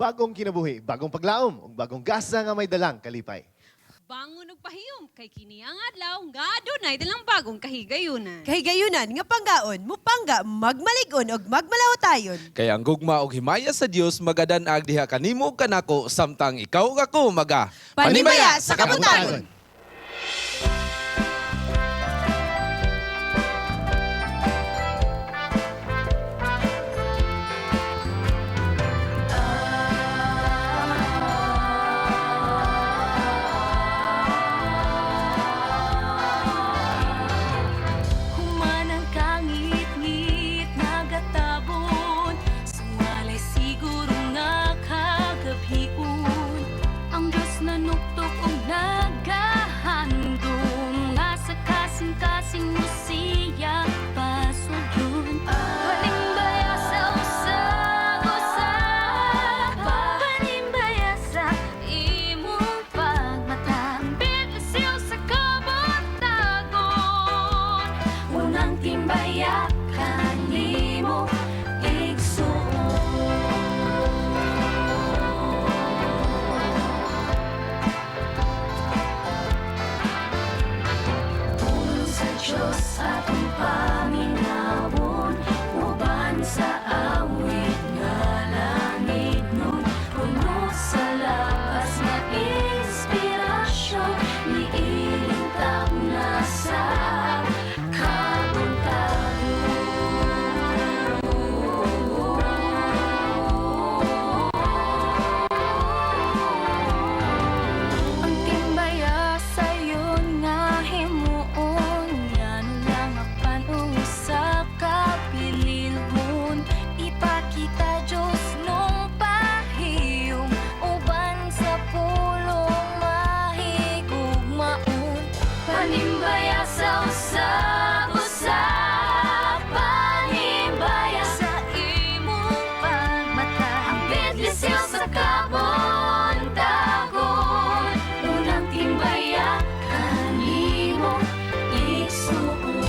Bagong kinabuhi, bagong paglaom, ug bagong gasa nga may dalang kalipay. Bangon og pahiyom kay kini ang adlaw nga adunay dalang bagong kahigayunan. Kahigayunan nga panggaon, mupangga, magmalig-on og magmalawtayon. Kaya ang gugma og himaya sa Dios magadanag diha kanimo ug kanako samtang ikaw ug ako maga Panimaya sa kabuntagon. Human ang kangit-ngit nagatabon, suwalay siguro nga kagabhion. Ang Diyos nanuktok og nagahandom nga sa kasing-kasing mo siya pasudlon. Panimbaya sa usag-usa, panimbaya sa imong pagmata, bendisyon sa kabuntagon. Unang timbaya kanimo igsuon. Pulong sa Diyos atong paminawon, uban sa awit nga langit nun, puno sa lapas nga inspirasyon, niilintang na sa kabuntagon. Ang timbaya sayon nga himuon, ngano lang apan usa ka pililhon. Ipakita Diyos nung pahiyom, uban sa pulong mahigugmaon. Panimbaya sa usab-usab, panimbaya sa imong pagmata, ang bendisyon sa kabuntagon. Unang timbaya kanimo igsuon.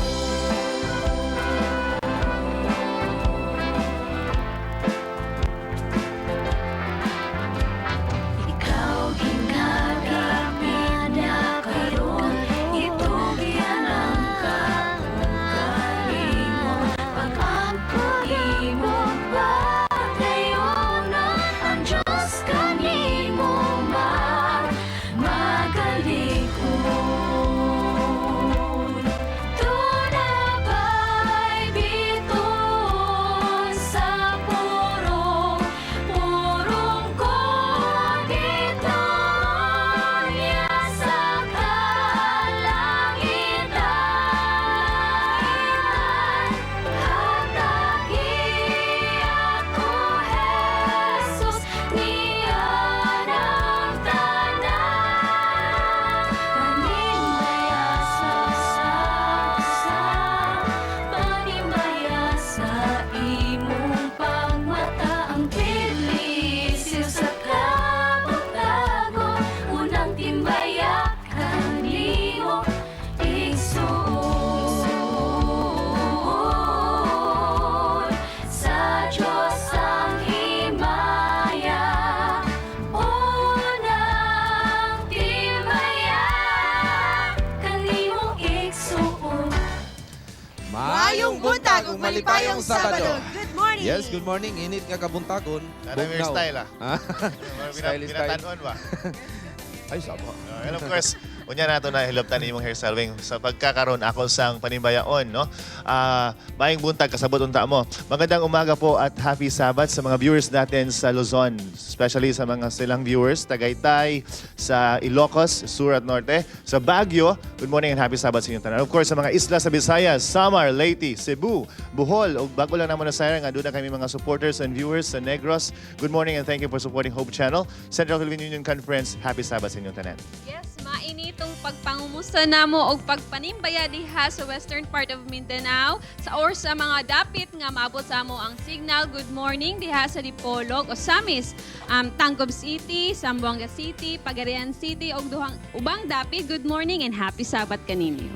Ikaw ginagapit na karon, itugyan ang kaugalingon. Pag-ampo imo padayonon, ang Diyos kanimo magalikon. Tunabay biton sa purong, purong ko dito niya sa kalangitan. Hatagi ako, Jesus, niya ng tanan. Panimbaya sa sa, panimbaya sa imong pagmata, ang bendisyon sa kabuntagon. Unang timbaya kanimo igsuon. Sa Diyos ang himaya, unang timbaya kanimo igsuon. Maayong buntag ug malipayong Sabado. Good morning. Yes, good morning. Init nga kabuntagon. Ano yung Bugnaw. style ah? Style, style. Binatanon ba? Ay, sama. And of course, unya nato na hilabtan imong hairstyle wing sa pagkakaroon ako sang panimbayaon, no? Maayong buntag, kasabot unta mo. Magandang umaga po at happy Sabbath sa mga viewers natin sa Luzon, especially sa mga silang viewers, Tagaytay, sa Ilocos, Sur at Norte, sa Baguio. Good morning and happy Sabbath sa inyong tanan. Of course, sa mga isla sa Visayas, Samar, Leyte, Cebu, Bohol, ug bago lang namo na sayang nga doon na kami mga supporters and viewers sa Negros. Good morning and thank you for supporting Hope Channel, Central Philippine Union Conference. Happy Sabbath sa inyong tanan. Yes, mainitong pagpangumusta namo og pagpanimbaya diha sa western part of Mindanao sa or sa mga dapit nga maabot sa amo ang signal. Good morning diha sa Dipolog, Osamis, Tanggob City, Zamboanga City, Pagadian City ug duhang ubang dapit. Good morning and happy Sabbath kaninyo.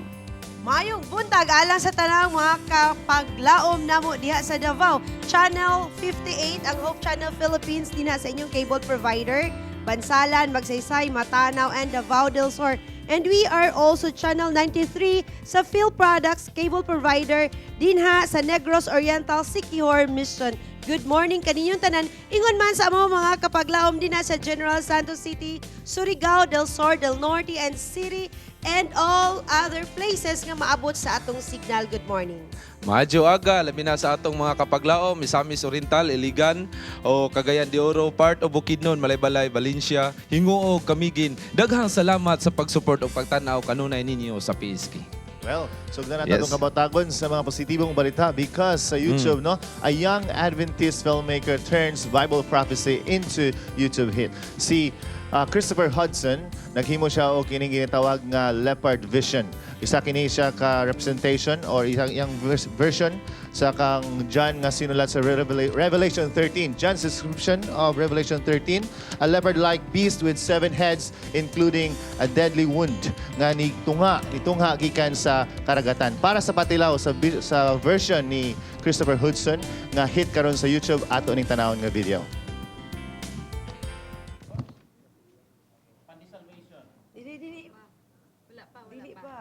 Mayong buntag alang sa tanang mga kapaglaom namo diha sa Davao. Channel 58, ang Hope Channel Philippines dinha sa inyong cable provider. Bansalan, Magsaysay, Matanao, and Davao del Sur. And we are also Channel 93 sa Phil Products cable provider dinha sa Negros Oriental Siquijor Mission. Good morning kaninyong tanan. Ingon man sa amo mga kapaglaom dinha sa General Santos City, Surigao del Sur del Norte and City and all other places nga maabot sa atong signal. Good morning. Madyo aga, labi na sa atong mga kapaglaom, Misamis Oriental, Iligan, o Cagayan de Oro, part of Bukidnon, Malaybalay, Valencia, Hinguog, Camiguin. Daghang salamat sa pag-support o pagtanaw kanunay ninyo sa PSK. Well, sugdan nato atong kabatagon sa mga positibong balita because sa YouTube, no, a young Adventist filmmaker turns Bible prophecy into YouTube hit. Si Christopher Hudson, naghimo siya og kining ginatawag nga Leopard Vision. Isa kini siya ka representation or isang iyang version sa kang John nga sinulat sa Revelation 13. John's description of Revelation 13, a leopard-like beast with seven heads including a deadly wound nga nitungha gikan sa karagatan. Para sa patilaw sa version ni Christopher Hudson nga hit karon sa YouTube, ato ning tanawon nga video. Dili, dili. Wala pa, wala Dili pa. pa.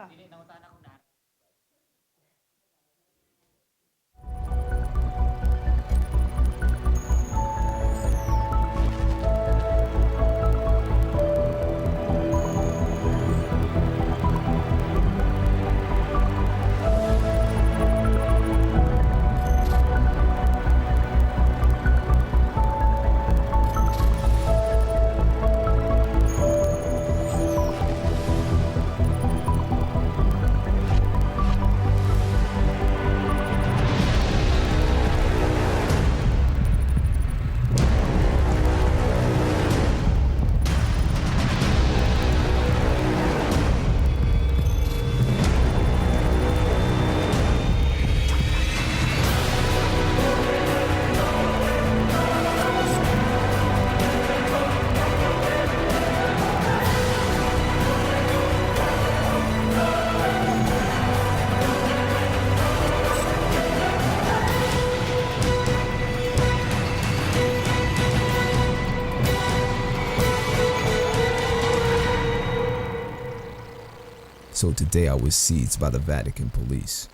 So today I was seized by the Vatican police.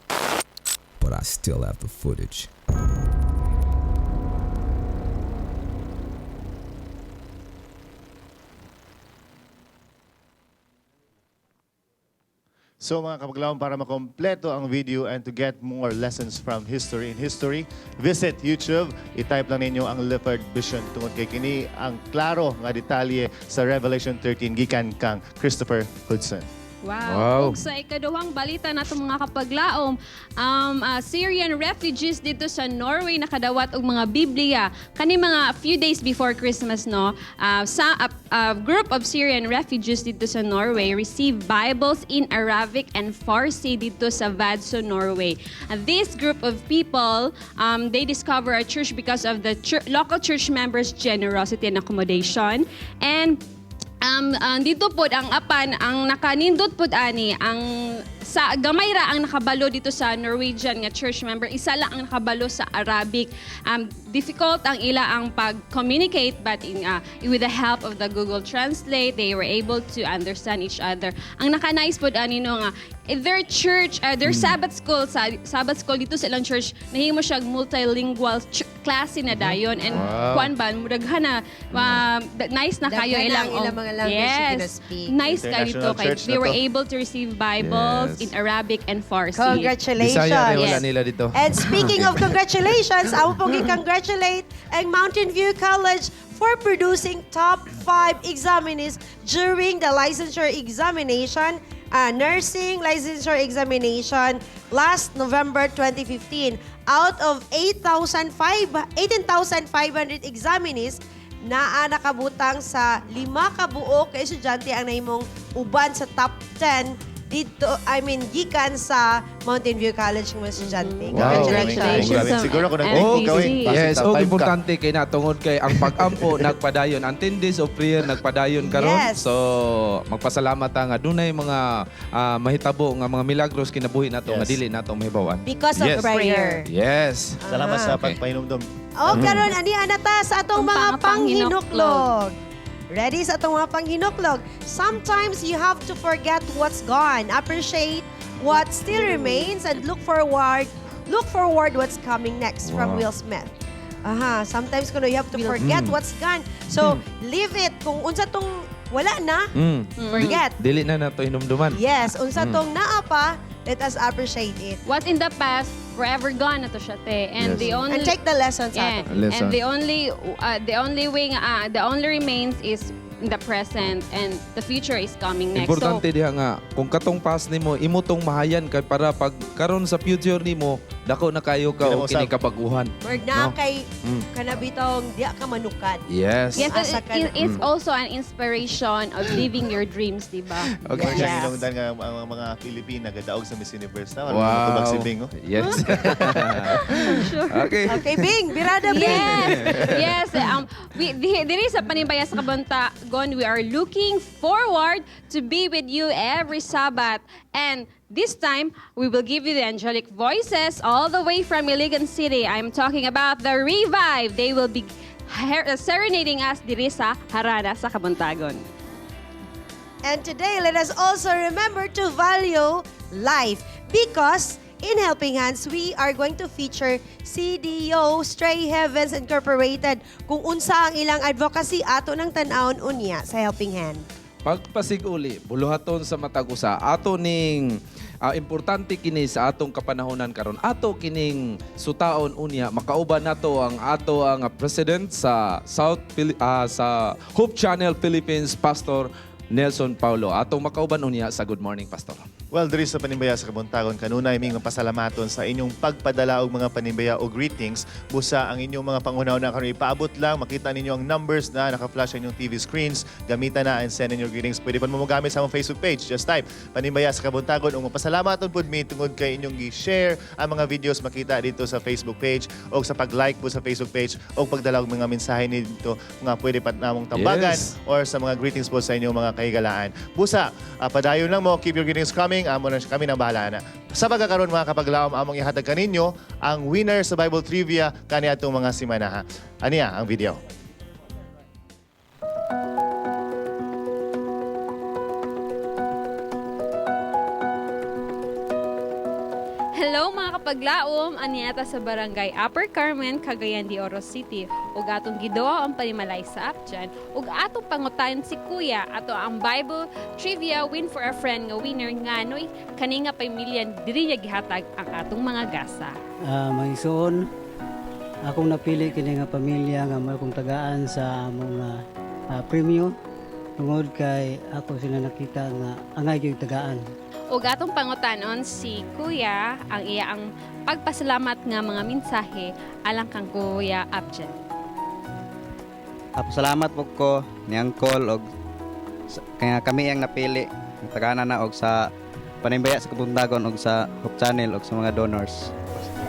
But I still have the footage. So mga kapaglaom, para makompleto ang video and to get more lessons from history in history, visit YouTube. I-type lang ninyo ang Leopard Vision tungod kay kini ang klaro nga detalye sa Revelation 13 gikan kang Christopher Hudson. Wow. Wow. Ug sa ikaduhang balita nato mga kapaglaom, Syrian refugees dito sa Norway nakadawat og mga Biblia kani mga few days before Christmas, no. Sa a group of Syrian refugees dito sa Norway received Bibles in Arabic and Farsi dito sa Vadsø, Norway. This group of people, they discover a church because of the local church members' generosity and accommodation. And dito po ang apan ang nakanindot pod ani ang sa gamay ra ang nakabalo dito sa Norwegian nga church member, isa lang ang nakabalo sa Arabic. Difficult ang ila ang pag-communicate, but with the help of the Google Translate they were able to understand each other. Ang naka-nice pod ani no nga their church, their Sabbath school, sa Sabbath school dito sa ilang church nahimo siya multilingual klase na dayon and kuan ba mudaghan na nice na kayo Daghan na ilang ang ilang mga language yes, na gina-speak. Nice kayo dito International kay church na they were to. able to receive Bibles in Arabic and Farsi. Congratulations. Bisaya rin wala Yes. nila dito. And speaking of congratulations, amo pong i-congratulate ang Mountain View College for producing top 5 examinees during the licensure examination, nursing licensure examination last November 2015. Out of 18,500 examinees, naa nakabutang sa 5 ka buok ka estudyante ang nahimong uban sa top 10. Dito, I mean, gikan sa Mountain View College ng mga estudyante. Wow. Congratulations. Grabe. Sa Siguro kung nag Oh, MVC. gawin. Yes, top oh, five ka. importante kay na tungod kay ang pag-ampo nagpadayon. Ang 10 days of prayer nagpadayon karon. Yes. So, magpasalamat ta nga dunay mga mahitabo nga mga milagros kinabuhi nato nga dili nato mahibaw-an. Because of prayer. Yes. Salamat sa Okay. pagpahinumdum. O, karon ani anata sa atong Ang mga mga panghinuklog. Ready sa atong mga panghinuklog. Sometimes you have to forget what's gone. Appreciate what still remains and look forward what's coming next from Will Smith. Aha, sometimes kuno you have to forget what's gone. So, leave it. Kung unsa tong wala na, forget. Dili na nato hinumduman. Yes, unsa tong naa pa, let us appreciate it. What's in the past, forever gone na to siya, te. And the only And take the lessons Yeah. out of it. Lesson. And the only way the only remains is in the present and the future is coming next. Importante So, diha nga kung katong past nimo imo tong mahayan kay para pag karon sa future nimo dako na kayo ka Di na og mo kini usab. kabaguhan. Word na No? kay kanabitong diya ka manukad. Yes. Yes, Asa ka na. it's also an inspiration of living your dreams, di ba? Okay. Yes. Yes. Hinungdan nga ang mga Pilipina gadaog sa Miss Universe. Tama, Wow. wow. Si Bing, oh. Yes. Okay. Okay, Bing, birada Bing. Yes. We diri sa Panimbaya sa Kabuntagon, we are looking forward to be with you every Sabbath. And this time, we will give you the angelic voices all the way from Iligan City. I'm talking about the Revive. They will be serenading us diri sa Harana sa Kabuntagon. And today, let us also remember to value life because in Helping Hands, we are going to feature CDO Stray Heavens Incorporated kung unsa ang ilang advocacy ato ng tan-awon unya sa Helping Hand. Pagpasiguli, buluhaton sa matag usa ato ning importante kini sa atong kapanahonan karon. Ato kining sutaon unya makauban nato ang ato ang president sa sa Hope Channel Philippines, Pastor Nelson Paulo. Atong makauban unya sa Good Morning, Pastor. Well, diri sa Panimbaya sa Kabuntagon, kanunay ming mapasalamaton sa inyong pagpadala og mga panimbaya o greetings. Busa ang inyong mga panghuna-huna karon ipaabot lang, makita ninyo ang numbers na naka-flash sa inyong TV screens. Gamitan na and send in your greetings. Pwede pa mo mogamit sa among Facebook page. Just type Panimbaya sa Kabuntagon ug mapasalamaton pud mi tungod kay inyong gi-share ang mga videos makita dito sa Facebook page o sa pag-like po sa Facebook page o pagdala og mga mensahe nito nga pwede pa namong tambagan or sa mga greetings po sa inyong mga kahigalaan. Busa, padayon lang mo, keep your greetings coming. Amo na kami nang bahala na. Sa pagkakaroon mga kapaglaom, among ihatag kaninyo ang winner sa Bible Trivia kaniadtong mga simanaha. Aniya ang video. Hello mga kapaglaom, aniata sa Barangay Upper Carmen, Cagayan de Oro City. Ug atong giduwa ang panimalay sa Apjan, ug atong pangutan si Kuya ato ang Bible Trivia Win for a Friend nga winner nganoy kani nga pamilya diri niya gihatag ang atong mga gasa. Mga igsoon, akong napili kini nga pamilya nga mao akong tagaan sa among premyo tungod kay ako sila nakita nga angay gyud tagaan. Ug atong pangutanon si Kuya ang iya ang pagpasalamat nga mga mensahe alang kang Kuya Apjan. Pasalamat po ko ni Uncle og kaya kami ang napili tagana na og sa Panimbaya sa Kabuntagon og sa Hope Channel og sa mga donors.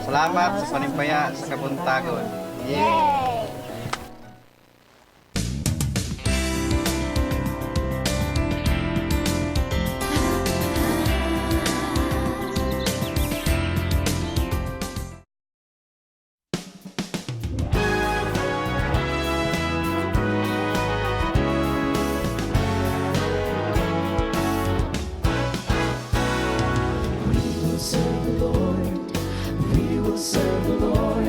Salamat sa Panimbaya sa Kabuntagon. Yeah. Will serve the Lord. We will serve the Lord.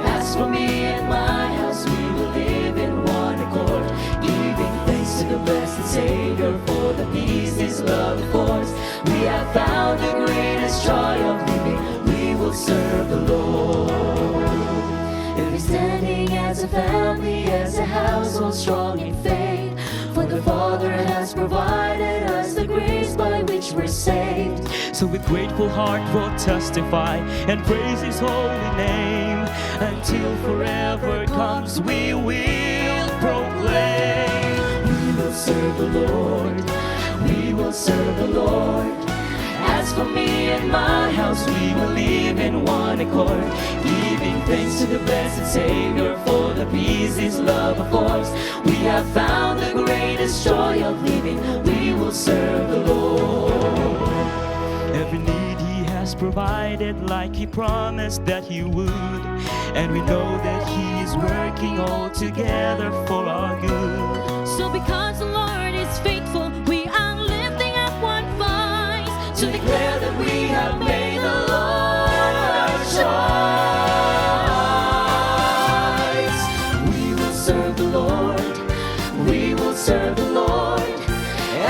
As for me and my house, we will live in one accord, giving thanks to the blessed Savior for the peace His love affords. We have found the greatest joy of living. We will serve the Lord. If we're standing as a family, as a household strong in faith, for the Father has provided us the grace by which we're saved. So with grateful heart we'll testify and praise His holy name until forever comes. We will proclaim. We will serve the Lord. We will serve the Lord. As for me and my house, we will live in one accord, giving thanks to the blessed Savior for the peace His love affords. We have found the greatest joy of living. We will serve the Lord. Every need He has provided, like He promised that He would. And we know that He is working all together for our good. So because the Lord is faithful, we are lifting up one voice to declare that we have made the Lord our choice. We will serve the Lord. We will serve the Lord.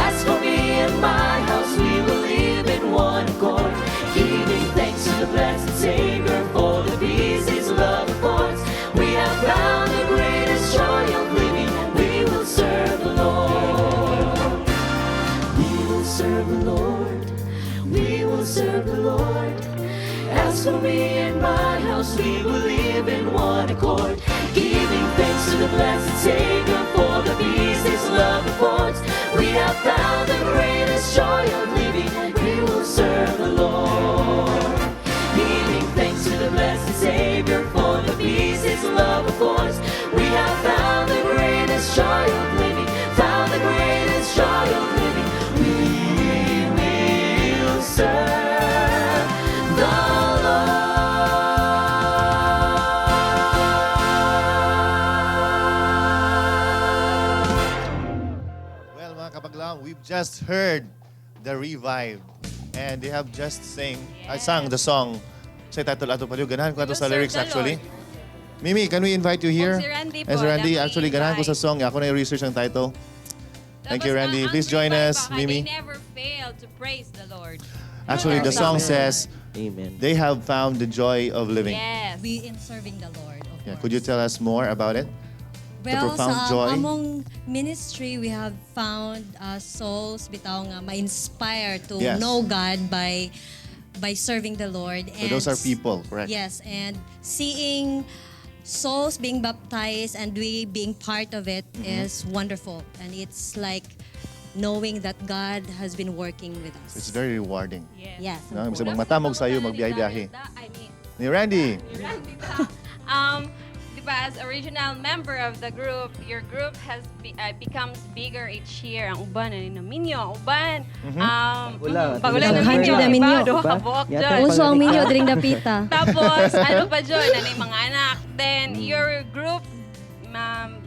As for me and my house, we will live in one accord, giving thanks to the blessed Savior for the peace His love affords. We have found the greatest joy of living. We will serve the Lord. We will serve the Lord. We will serve the Lord. As for me and my house, we will live in one accord, giving thanks to the blessed Savior for the peace His love affords. We have found the greatest joy of living. We will serve the Lord. Giving thanks to the blessed Savior for the peace His love affords. We have found the greatest joy of living. Found the greatest joy of living. We will serve the Lord. Well, mga kapaglaom, we've just heard the Revive. And they have just sang the song. Sa title ato paliw. Ganahan ko ato We will sa serve lyrics the actually. Mimi, can we invite you here? Og si Randy po, Yes, Randy, dapat actually, ganahan ko sa i-invite. song. Ako na yung research ang title. Thank you, Tapos, Randy. ang Please join Revive us, pa, kay Mimi. they never fail to praise the Lord. Actually, the song says, Amen. they have found the joy of living. Yes. We in serving the Lord, of Yeah, course. could you tell us more about it? The Well, profound sa joy? among ministry, we have found souls bitaw nga ma-inspire to know God by serving the Lord. So those are people, correct? Yes, and seeing souls being baptized and we being part of it is wonderful. And it's like knowing that God has been working with us. It's very rewarding. Yes. No? Bisag magmatamog sayo, magbiyahe-biyahe. I mean, Ni Randy. ni Randy ta. Di ba, as original member of the group, your group becomes bigger each year. Ang uban, ano na minyo, ang uban. Wala. Pagula na Daghan minyo, jud na di ba? minyo. Duha ka Diba? buok Yata dyan. Uso ang minyo diring dapita. Tapos, ano pa dyan, ano yung mga anak. Then, your group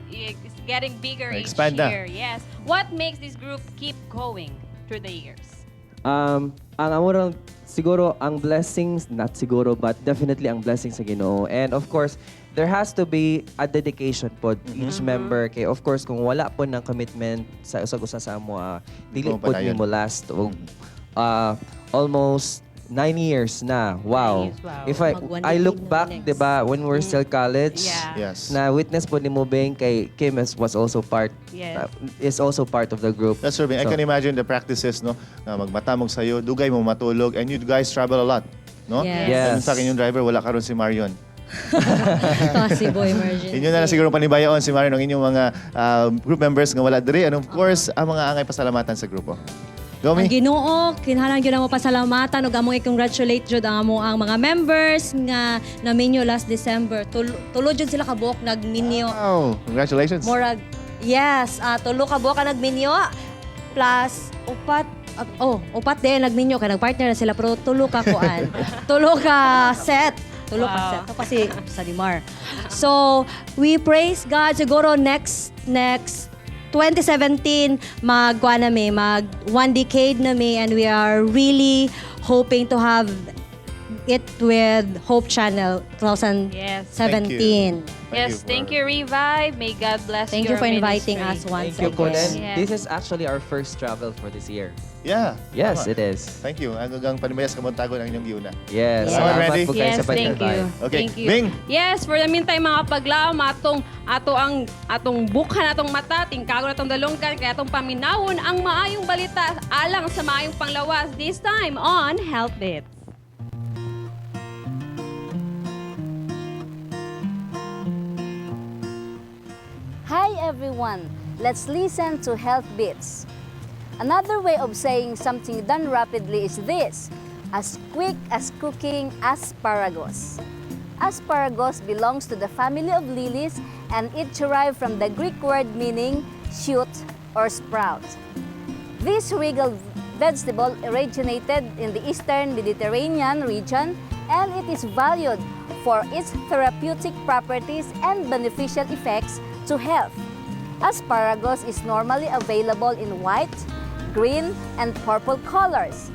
is getting bigger each Expand na. year. Yes. What makes this group keep going through the years? Ang amo lang siguro ang blessings, not siguro but definitely ang blessing sa Ginoo. And of course, there has to be a dedication po each member kay of course kung wala po ng commitment sa usag-usa sa amo, dili Mo pod padayon. nimo last og almost 9 years na. Wow. 9 years, wow. If I Mag one I look decade na back, next. 'di ba, when we're still college, na witness po ni mo Beng kay Kim was also part is also part of the group. That's serving. I So- can imagine the practices, no? Na magmatamog sa'yo, dugay mo matulog, and you guys travel a lot, no? Yes. Yes. And sa akin yung driver, wala karon si Marion. Ito si Boy Emergency. Inyo na lang siguro panibayaon si Marion ang inyong mga group members nga wala diri. And of course, ang mga angay pasalamatan sa grupo. Go, Ang Mi. Ginoo, kinahanglan gyud mo pasalamatan ug among i-congratulate jud ang amo ang mga members nga naminyo last December. Tulo jud sila kabuok nagminyo. Wow, congratulations. Murag yes, tulo ka buok ka nagminyo plus upat oh, upat din nagminyo kay nagpartner na sila pero tulo ka kuan. Tulo ka set. Tulo ka set. Ito pa si Salimar. So, we praise God siguro next next 2017 magkuan na mi, mag one decade na mi and we are really hoping to have it with Hope Channel 2017. Yes, thank you, Revive. May God bless Thank you your for inviting ministry. us once Thank you po. again. Then, Yes. this is actually our first travel for this year. Yeah. Yes, Tama. it is. Thank you. Ang gang panimayas kamuntagon ang inyong giuna. Yes. Salamat, Salamat Randy. po kayo Yes, sa thank you. pag-invite. Okay. Thank you. Bing! Yes, for the meantime mga paglaom atong ato ang atong bukhan atong mata, tingkagon atong dalunggan kaya atong paminawon ang maayong balita alang sa maayong panglawas this time on Health Bits. Hi everyone! Let's listen to Health Bits. Another way of saying something done rapidly is this. As quick as cooking asparagus. Asparagus belongs to the family of lilies and it derived from the Greek word meaning shoot or sprout. This regal vegetable originated in the Eastern Mediterranean region and it is valued for its therapeutic properties and beneficial effects to health. Asparagus is normally available in white, green, and purple colors.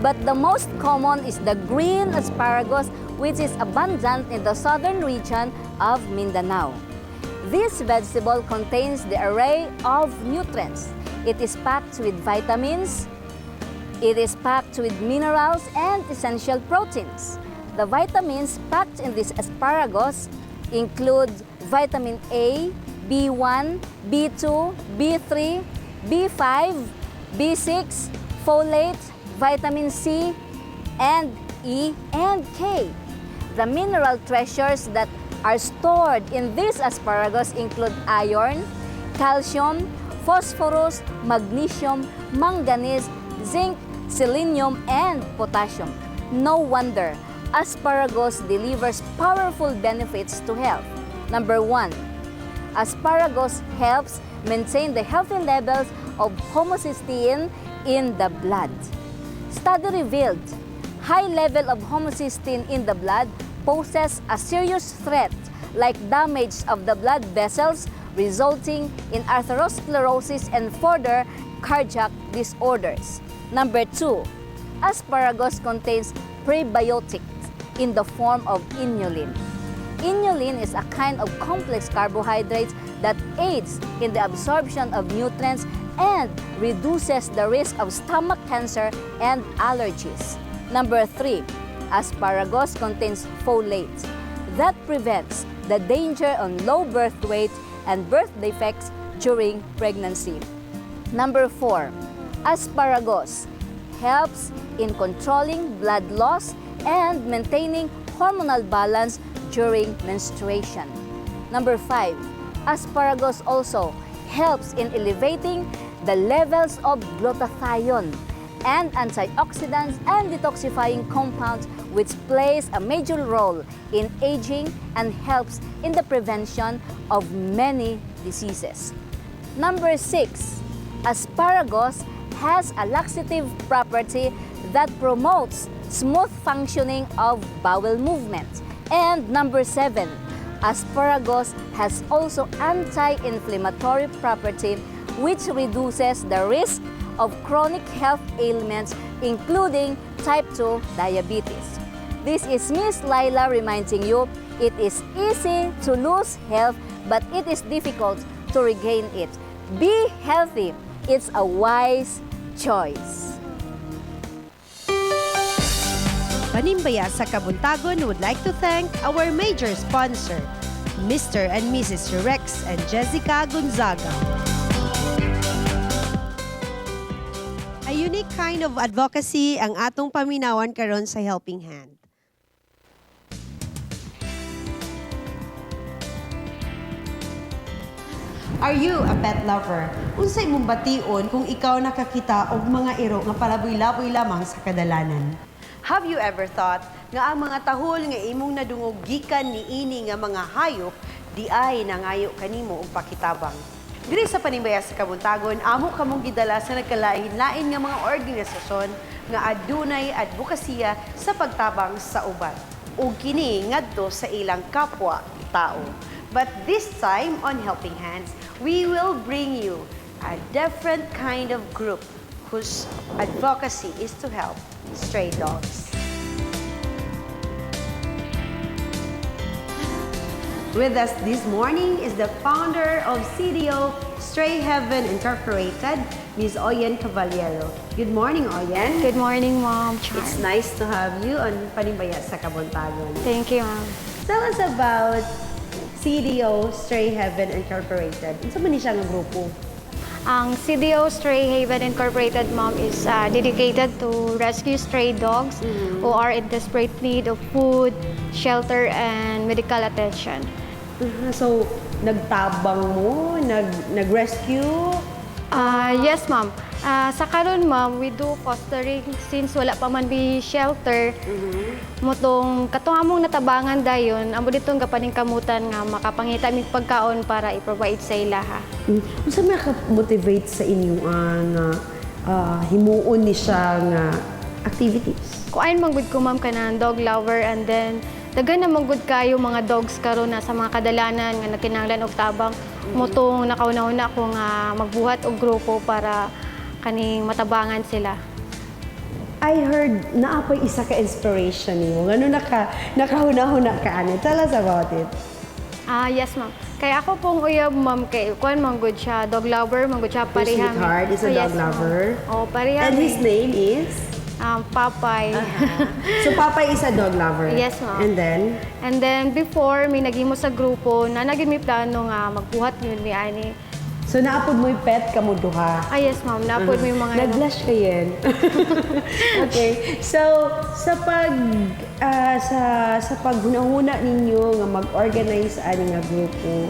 But the most common is the green asparagus, which is abundant in the southern region of Mindanao. This vegetable contains the array of nutrients. It is packed with vitamins, it is packed with minerals and essential proteins. The vitamins packed in this asparagus include vitamin A, B1, B2, B3, B5, B6, folate, vitamin C, and E and K. The mineral treasures that are stored in this asparagus include iron, calcium, phosphorus, magnesium, manganese, zinc, selenium, and potassium. No wonder asparagus delivers powerful benefits to health. Number 1, asparagus helps maintain the healthy levels of homocysteine in the blood. Study revealed high level of homocysteine in the blood poses a serious threat like damage of the blood vessels, resulting in atherosclerosis and further cardiac disorders. Number 2, asparagus contains prebiotics in the form of inulin. Inulin is a kind of complex carbohydrates that aids in the absorption of nutrients and reduces the risk of stomach cancer and allergies. Number 3, asparagus contains folate that prevents the danger on low birth weight and birth defects during pregnancy. Number 4, asparagus helps in controlling blood loss and maintaining hormonal balance during menstruation. Number 5, asparagus also helps in elevating the levels of glutathione and antioxidants and detoxifying compounds, which plays a major role in aging and helps in the prevention of many diseases. Number 6, asparagus has a laxative property that promotes smooth functioning of bowel movement. And number 7, asparagus has also anti-inflammatory property which reduces the risk of chronic health ailments including type 2 diabetes. This is Miss Laila reminding you it is easy to lose health, but it is difficult to regain it. Be healthy. It's a wise choice. Panimbaya sa Kabuntagon would like to thank our major sponsor, Mr. and Mrs. Rex and Jessica Gonzaga. A unique kind of advocacy ang atong paminawan karon sa Helping Hand. Are you a pet lover? Unsay imong bation kung ikaw nakakita og mga iro nga palaboy-laboy lamang sa kadalanan? Have you ever thought nga ang mga tahol nga imong nadungog gikan niini nga mga hayop di ay nangayo kanimo og pakitabang? Diri sa Panimbaya sa Kabuntagon, amo kamong gidala sa nagkalain-lain nga mga organisasyon nga adunay advokasya sa pagtabang sa uban. Ug kini ngadto sa ilang kapwa tao. But this time on Helping Hands, we will bring you a different kind of group whose advocacy is to help stray dogs. With us this morning is the founder of CDO Stray Heaven Incorporated, Ms. Oyen Caballero. Good morning, Oyen. Good morning, Ma'am. It's nice to have you on Panimbaya sa Kabuntagon. Thank you, ma'am. Tell us about CDO Stray Heaven Incorporated. Unsa man ni siya nga grupo? Ang CDO Stray Haven Incorporated, ma'am, is dedicated to rescue stray dogs who are in desperate need of food, shelter, and medical attention. So, nagtabang mo, nag nag-rescue? Yes, ma'am. Sa karon, ma'am, we do fostering since wala pa man mi shelter. Motong katong among natabangan dayon, amo ditong gapaningkamutan nga makapangita mig pagkaon para i-provide sa ilaha. Unsa may motivate sa inyo nga himuon ni siya nga activities? Kuan man gud ko, ma'am, kanang dog lover, and then daghan na man gud kayo mga dogs karon na sa mga kadalanan nga nagkinahanglan og tabang. Motong nakauna-una ko nga magbuhat og grupo para kaning matabangan sila. I heard naa po'y isa ka inspiration nimo. Ngano nakahuna-huna ka ani? Tell us about it. Ah, yes, ma'am. Kaya ako pong uyab, ma'am, kay kuan man gud siya, dog lover man gud siya. Your Pareha. sweetheart is a Oh, yes, dog ma'am. lover. Oh, pareha. And his name is? Papay. So Papay is a dog lover. Yes, ma'am. And then? And then before may naghimo sa grupo na naging may plano nga magbuhat yun mi ani. So naa pod mo'y pet kamo duha. Ah, yes, ma'am. Naa pod may mga Nag-blush ka yan. Okay. So sa paghunahuna ninyo nga mag-organize ani nga grupo,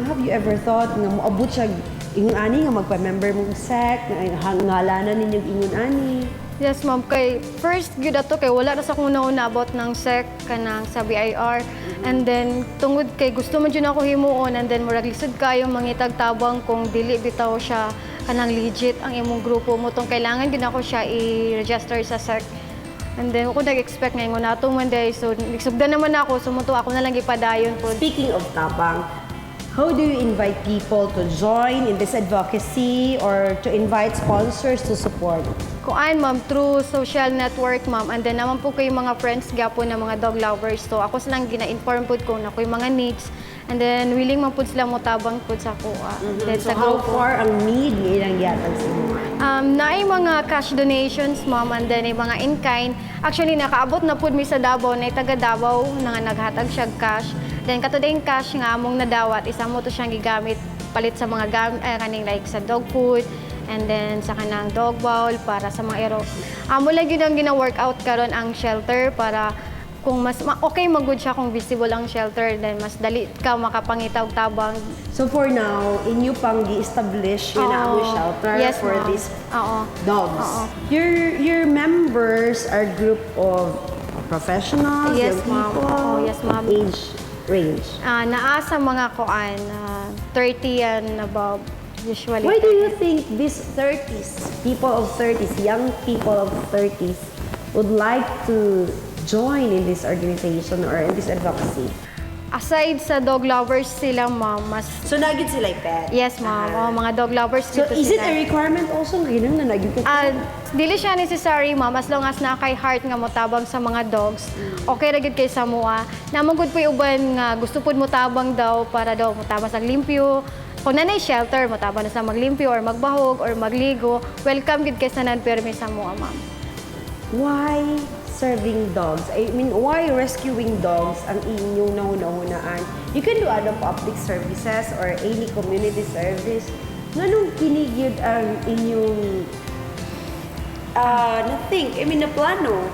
have you ever thought nga moabot siya ingon ani nga magpa-member mong sect, nga ngalanan ninyo ingon ani? Yes, ma'am. Kay first gyud ato kay wala ra sa akong nauna about ng SEC kanang sa BIR. And then tungod kay gusto man jud ako himuon, and then murag lisod kayo mangitag tabang kung dili bitaw siya kanang legit ang imong grupo mo, tong kailangan gid ako siya i-register sa SEC. And then ako nag-expect nga ingon nato man day, so nagsugdan naman ako, so mo to ako na lang gipadayon po. Speaking of tabang, how do you invite people to join in this advocacy or to invite sponsors to support? Kuan, ma'am, through social network, ma'am. And then naman po kayo mga friends gyapon na mga dog lovers. So ako silang gina-inform po kung nakoy mga needs. And then willing man po sila motabang po sa kuha. Then So sa how grupo. far ang need nga ilang gihatag sa inyo? Naay mga cash donations, ma'am, and then ay mga in-kind. Actually, nakaabot na pud mi sa Davao, na taga Davao na nga naghatag siya cash. Then kato din cash nga among nadawat, isa mo to siyang gigamit palit sa mga kaning like sa dog food, and then sa kanang dog bowl para sa mga ero. Amo lang yun ang gina-workout karon ang shelter para kung mas okay magud siya kung visible ang shelter, then mas dali ka makapangita og tabang. So for now, inyo pang gi-establish yun na ang Oo. shelter Yes, for ma'am. these Oo. dogs. Oo. Your members are group of professionals, Yes, young ma'am. people, Oo, yes, ma'am. Age range. Naa sa mga kuan, 30 and above usually. Why do you think these 30s, people of 30s, young people of 30s would like to join in this organization or in this advocacy? Aside sa dog lovers sila, ma'am, mas So naa gyud sila pet? Yes, ma'am. Oh, mga dog lovers So dito is it sila. a requirement also nga ginang na naa gyud ka? Dili siya necessary, ma'am, as long as naa kay heart nga motabang sa mga dogs. Okay ra gyud kay sa mua. Namang gud po'y uban nga gusto pud motabang daw para daw motabang sa limpyo. Kung nanay shelter, motabang na sa maglimpyo or magbahog or magligo, welcome gid kay sa permi sa mua, ma'am. Why serving dogs? I mean, why rescuing dogs ang inyong nahuna-hunaan? You can do other public services or any community service. Nganong kini gyud ang inyong na-think, I mean, na plano?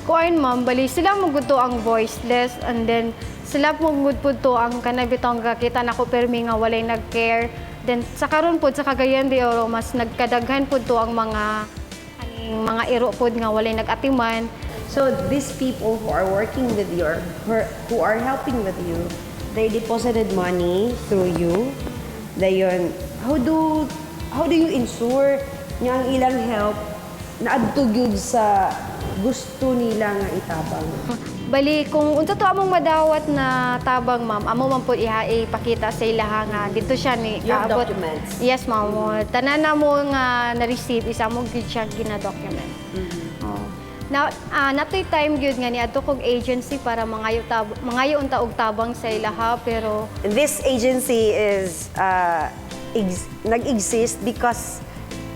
Kuan, ma'am, bali sila mo gud to ang voiceless, and then sila mo gud pud to ang kanang bitong kakita nako permi nga walay nag-care. Then sa karon pud sa Cagayan de Oro mas nagkadaghan pud to ang mga kaning mga iro pud nga walay nag-atiman. So these people who are working with you or who are helping with you, they deposited money through you. Dayon, how do you ensure nga ang ilang help naadto gyud sa gusto nila nga itabang? Bali, kung unsa to among madawat na tabang, ma'am, amo man pud iha ipakita sa ilaha nga dito siya ni You have kaabot. documents? Yes, ma'am. Tanan na mo nga na-receive isa mo gyud siya gina-document. Oh. Na natoy time gyud nga niadto kog agency para mangayo unta og tabang sa ilaha, pero This agency is nag-exist because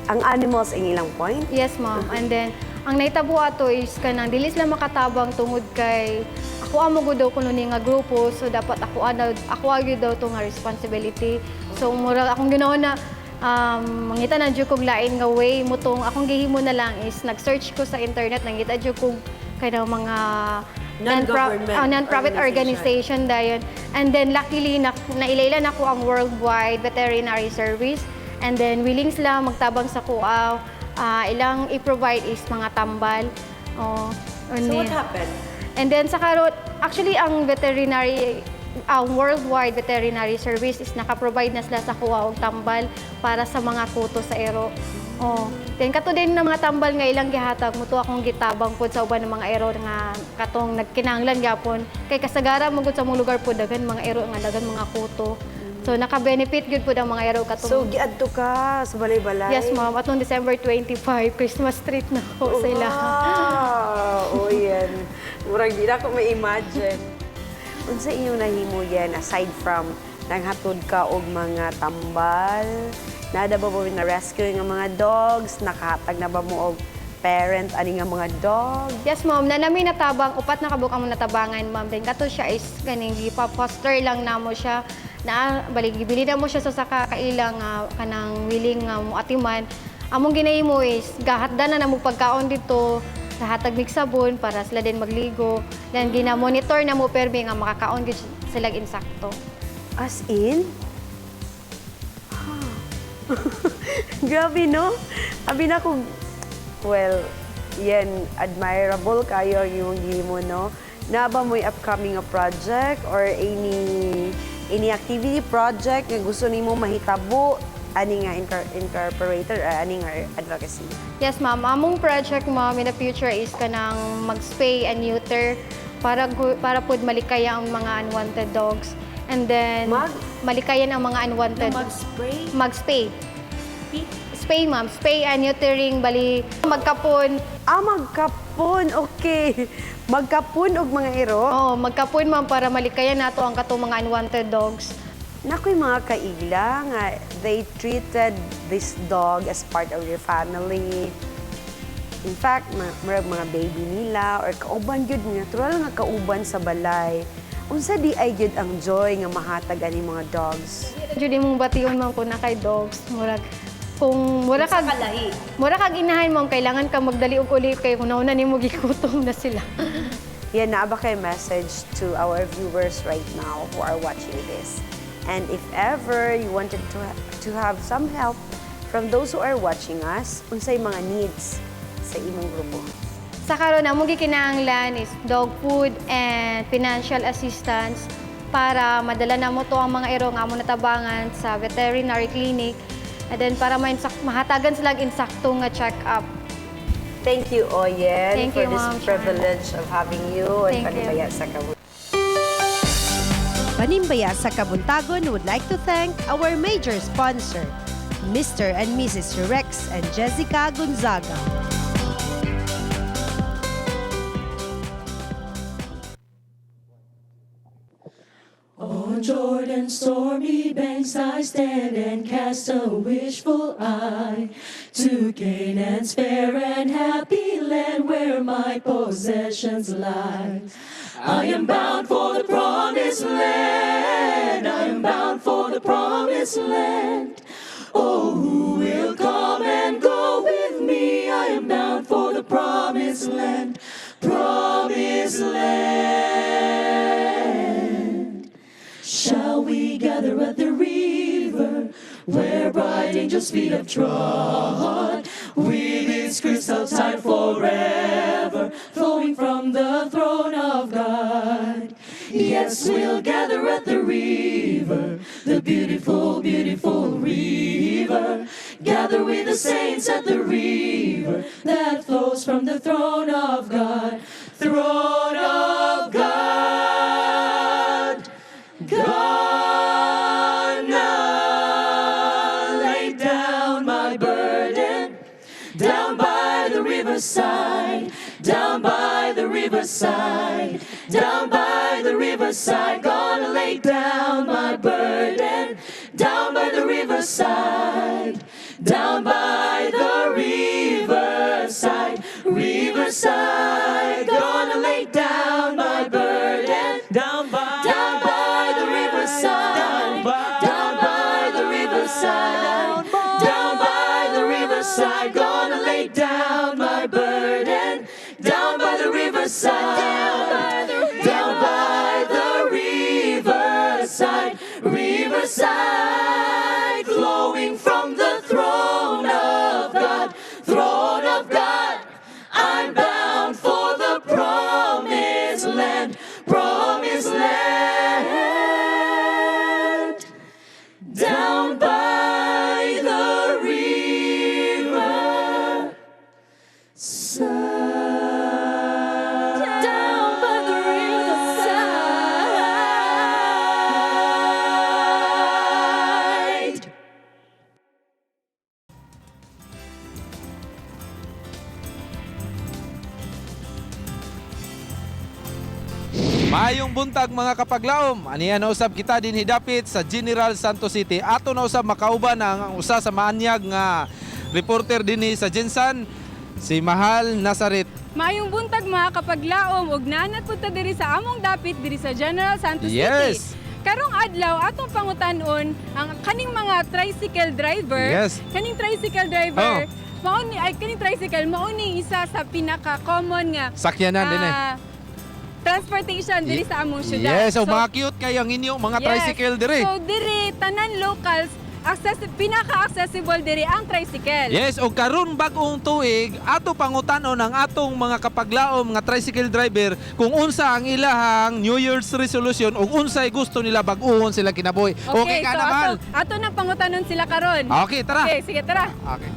ang animals ang ilang point? Yes, ma'am. And then ang nahitabo ato is kanang dili sila makatabang tungod kay ako amo gud daw kuno ni nga grupo, so dapat ako ana ako gyud daw to nga responsibility. So murag akong ginawa na mangita na jud kog lain nga way mo tong akong gihimo na lang is nag-search ko sa internet, nangita jud kog kanang mga Non-government non-profit organization. organization dayon. And then luckily na, nailaylan ako ang Worldwide Veterinary Service. And then willing sila magtabang sa kuaw. Ilang i-provide is mga tambal. Oh, So what happened? And then sa karon, actually ang veterinary, ang worldwide veterinary service is naka-provide na sila sa kuha og tambal para sa mga kuto sa ero. Oh. Then kato din ng mga tambal nga ilang gihatag mo to akong gitabang pod sa uban ng mga ero nga katong nagkinahanglan gyapon kay kasagara mo gud sa mong lugar pod daghan mga ero nga daghan mga kuto. So naka-benefit gyud pod ang mga ero katong. So giadto ka sa balay-balay? Yes, ma'am. Atong December 25, Christmas treat na ko sa ila. Wow! Oh, yan. Murag di na ako ma-imagine. Unsa inyong nahimo yan aside from nanghatod ka og mga tambal? Nada ba mo na rescue nga mga dogs? Nakahatag na ba mo og parent ani nga mga dog? Yes, ma'am. Na nami natabang, upat na kabuk ang natabangan, ma'am. Then kato siya is kaning gipa-foster lang namo siya. Na bali gibili na mo siya sa saka kailang kanang willing nga moatiman. Among ginahimo is gahatdan na namo pagkaon dito, hatag mig sabon para sila din magligo. Then gina-monitor na mo permi nga makakaon gid sila insakto. As in? Grabe, no? Abi na kung, well, yan, admirable kayo ang imong gihimo, no? Na ba mo'y upcoming nga project or any activity project nga gusto nimo mahitabo ani nga incorporated or ani nga advocacy? Yes, ma'am. Among project, ma'am, in the future is kanang mag-spay and neuter para pud malikaya ang mga unwanted dogs. And then malikayan ang mga unwanted. Mag-spray? Mag-spay. Spay, ma'am. Spay and neutering, bali magkapon. Ah, magkapon. Okay. Magkapon og mga ero? Oo, magkapon, ma'am, para malikayan nato ang katong mga unwanted dogs. Nakoy mga kaigla nga they treated this dog as part of their family. In fact, murag mga baby nila or kauban gyud, natural nga kauban sa balay. Unsa di ay gyud ang joy nga mahatag ani mga dogs? Jud imong bation, ma'am, kung naa kay dogs, murag kung mura kag mura kag inahan, ma'am, kailangan ka magdali og uli kay kung nauna nimo gigutom na sila. Yan, naa ba kay message to our viewers right now who are watching this? And if ever you wanted to have some help from those who are watching us, unsay mga needs sa imong grupo? Sa karon among gikinahanglan is dog food and financial assistance para madala namo to ang mga ero nga amo natabangan sa veterinary clinic and then para mahatagan sila og insakto nga check-up. Thank you, Oyen, Thank for you, this Ma'am Sharon. privilege of having you and Thank you. Panimbaya sa Kabuntagon. Panimbaya sa Kabuntagon would like to thank our major sponsor, Mr. and Mrs. Rex and Jessica Gonzaga. On Jordan's stormy banks I stand and cast a wishful eye to Canaan's fair and happy land where my possessions lie. I am bound for the promised land. I am bound for the promised land. Oh, who will come and go with me? I am bound for the promised land. Promised land. Shall we gather at the river where bright angels' feet have trod, with its crystal tide forever flowing from the throne of God? Yes, we'll gather at the river, the beautiful, beautiful river. Gather with the saints at the river that flows from the throne of God, throne of God. Gonna lay down my burden down by the riverside, down by the riverside, down by the riverside. Gonna lay down my burden down by the riverside, down by the riverside, riverside. Gonna lay down my burden down by the riverside, down by the riverside, down by the riverside. Gonna lay down my burden down by the riverside, down by the riverside, riverside, flowing from the Promised land. Down by the river side. Down by the riverside. Maayong buntag mga kapaglaom. Aniya na usab kita din hidapit sa General Santos City. Ato na usab makauban ang usa sa maanyag nga reporter dinhi sa GenSan, si Mahal Nazaret. Maayong buntag mga kapaglaom ug naanat pud ta diri sa among dapit diri sa General Santos Yes. City. Karong adlaw atong pangutan-on ang kaning mga tricycle driver. Kaning tricycle driver, mao ni ay kaning tricycle mao ni isa sa pinaka-common nga Sakyanan din eh. Transportation diri sa among syudad. Yes, so, mga cute kayo ang inyong mga tricycle diri. So diri tanan locals access pinaka-accessible diri ang tricycle. Yes, o karon bag-ong tuig, ato pangutanon ang atong mga kapaglaom nga tricycle driver kung unsa ang ilahang New Year's resolution o unsay gusto nila bag-uhon sila kinabuhi. Okay, ka so na, Mahal? ato nang pangutanon sila karon. Okay, tara. Okay, sige tara. Okay.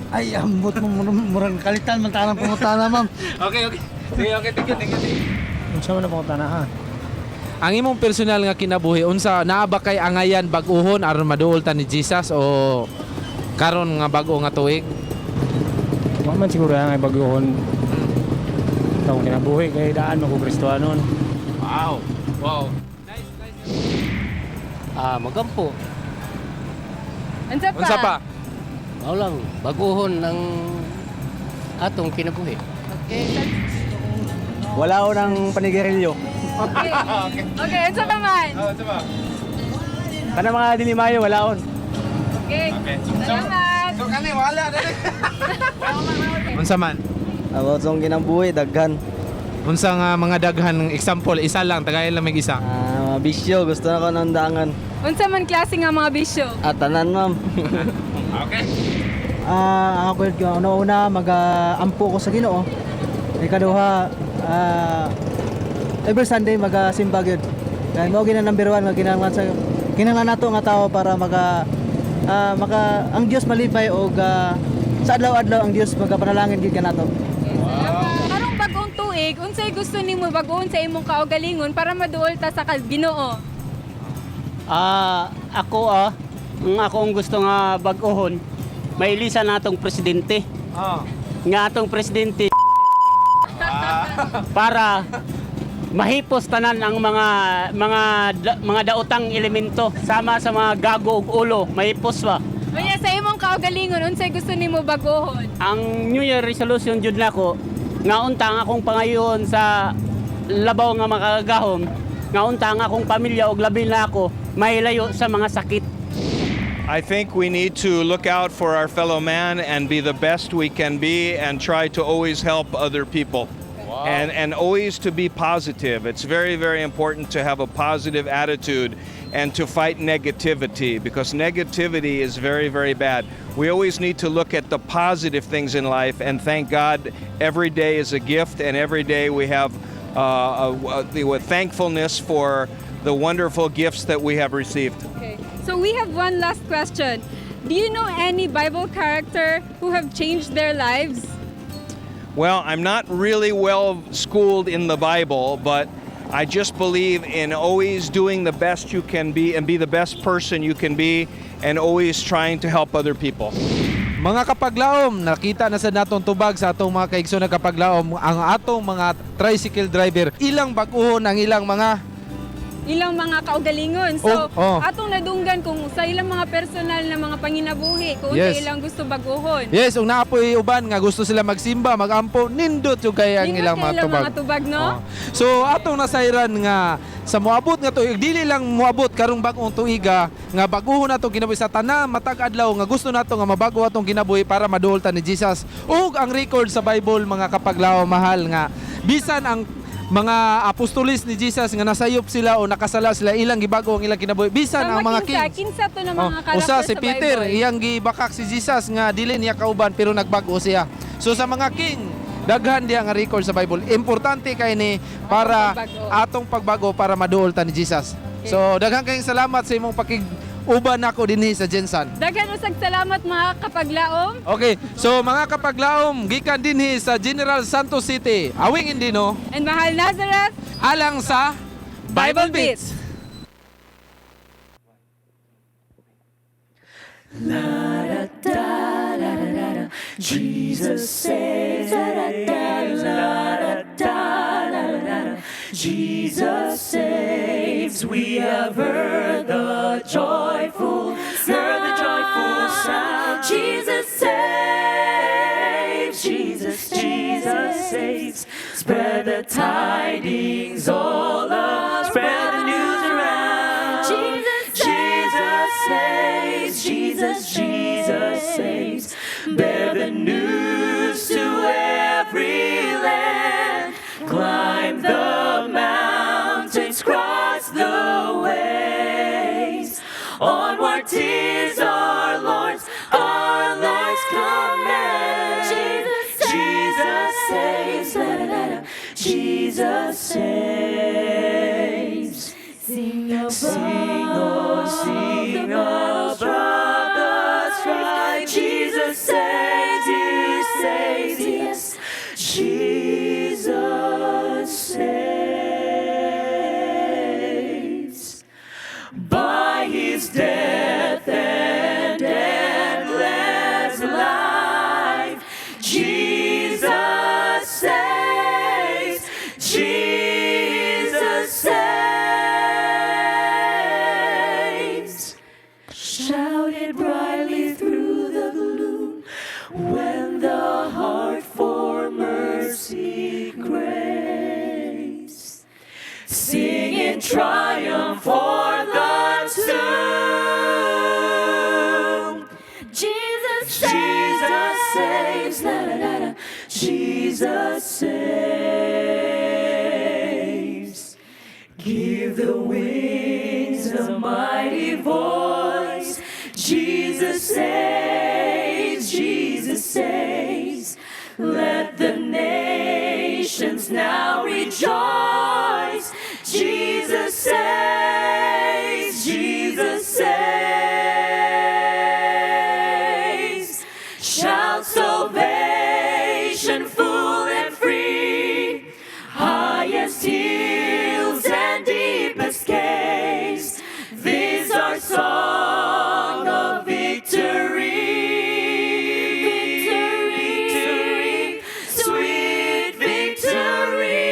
Ay, ambot mo, murang kalitan man tanang pangutana, ma'am. Okay. Sige, okay, thank you, thank you. Thank you. Unsa man ang pangutana ha? Ang imong personal nga kinabuhi, unsa naa ba kay angayan bag-uhon aron maduol ta ni Jesus o karon nga bag-o nga tuig? Wa man siguro ang ay baguhon. Akong kinabuhi kay daan mo ko Kristohanon. Wow. Wow. Ah, magampo. Unsa pa? Unsa pa? Mao lang, baguhon ang atong kinabuhi. Okay. Wala ko ng panigarilyo. Okay. Okay, unsa pa man? Oh, unsa pa? Kana mga dilimayo, wala on. Okay. Salamat. So kani wala dali. Unsa man? About sa akong kinabuhi, daghan. Unsa nga mga daghan example, isa lang, tagayan lang may isa. Ah, mga bisyo, gusto na ko ng dangan. Unsa man klase nga mga bisyo? At tanan, ma'am. Okay. Ah, ako yun, una-una mag-ampo ko sa Ginoo. Ikaduha, every Sunday magasimba gyud. Kay mao gina number one nga kinahanglan sa kinahanglan nato nga tao para maka ang Dios malipay og sa adlaw-adlaw ang Dios magapanalangin gyud kanato. Karong bagong tuig, unsay gusto nimo bag-ohon sa imong kaugalingon para maduol ta sa Ginoo? Ah, ako ang ako ang gusto nga bag-ohon, mailisa na atong presidente. Nga atong presidente para mahipos tanan ang mga daotang elemento sama sa mga gago ug ulo, mahipos ba. Unya sa imong kaugalingon, unsay gusto nimo bag-ohon? Ang New Year resolution jud nako nga unta ang akong pangayon sa labaw nga makagagahom, nga unta ang akong pamilya ug labi na ako mahilayo sa mga sakit. I think we need to look out for our fellow man and be the best we can be and try to always help other people. And always to be positive. It's very, very important to have a positive attitude and to fight negativity because negativity is very, very bad. We always need to look at the positive things in life and thank God every day is a gift and every day we have the thankfulness for the wonderful gifts that we have received. Okay. So we have one last question. Do you know any Bible character who have changed their lives? Well, I'm not really well schooled in the Bible, but I just believe in always doing the best you can be and be the best person you can be and always trying to help other people. Mga kapaglaom, nakita na sa natong tubag sa atong mga kaigsoon na kapaglaom ang atong mga tricycle driver, ilang bag-uhon ang ilang mga Ilang mga kaugalingon. So, Oh. atong nadunggan kung sa ilang mga personal na mga panginabuhi, kung sa ilang gusto baguhon. Yes, ug naapoy uban nga gusto sila magsimba, magampo, nindot yung kay ang Nindot ilang kay mga ilang tubag. mga tubag, no? Oh. So atong nasayran nga sa moabot nga tuig, dili lang moabot karong bag-ong tuiga nga baguhon natong kinabuhi sa tanan matag adlaw nga gusto nato nga mabago atong kinabuhi para maduol ta ni Jesus. Ug ang record sa Bible mga kapaglaom mahal nga bisan ang mga apostolis ni Jesus nga nasayop sila o nakasala sila ilang gibago ang ilang kinabuhi bisan ang Tama, mga kinsa, kings. kinsa to na mga Oh, karakter usa si sa Peter, Bible. iyang gibakak si Jesus nga dili niya kauban pero nagbago siya. So sa mga king Daghan diha nga record sa Bible. Importante kay ni para atong pagbago para maduol ta ni Jesus. So daghan kayong salamat sa imong pakig-uban nako dinhi sa GenSan. Daghan usag salamat, mga kapaglaom. Okay, so mga kapaglaom, gikan dinhi sa General Santos City. Awing Indino And Mahal Nazareth alang sa Bible Beats. Jesus saves. Da da da da da da da. Jesus saves. We have heard the joyful sound. Jesus saves. Jesus, Jesus saves. Spread the tidings all around. Spread the news around. Jesus Jesus saves. Jesus, Jesus saves. Bear the news to every land. Climb the mountains, cross the ways. Onward, 'tis our Lord's command. Jesus Jesus saves, la, da, da, da. Jesus saves. Sing above, Sing, oh, sing the battle above the strife. Jesus saves, He saves, yes. Jesus saves. By His death and endless life, Jesus saves, Jesus saves. Shout it brightly through the gloom when the heart for mercy craves. Sing in triumph for the tomb. Jesus Jesus saves, la da da da. Jesus saves. Give the winds a mighty voice. Jesus saves, Jesus saves. Let the nations now rejoice. Jesus saves, Jesus saves. Shout salvation full and free. Highest hills and deepest caves. This our song of victory. Victory, sweet victory.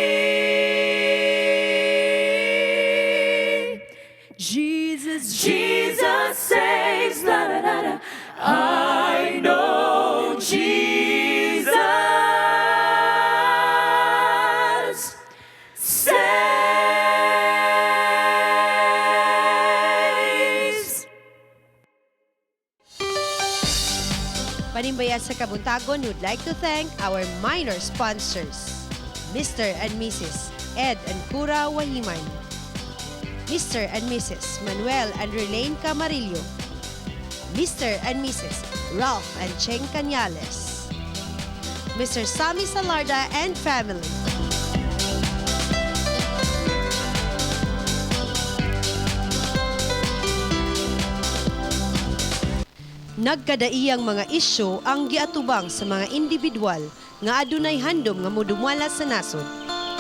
Jesus, Jesus saves, la da da da. I know Jesus saves. Panimbaya sa Kabuntagon would like to thank our minor sponsors, Mr. and Mrs. Ed and Cura Wahiman, Mr. and Mrs. Manuel and Relaine Camarillo, Mr. and Mrs. Ralph and Cheng Cañales, Mr. Sammy Salarda and family. Nagkadaiyang mga isyu ang giatubang sa mga individual nga adunay handom nga modumala sa nasod.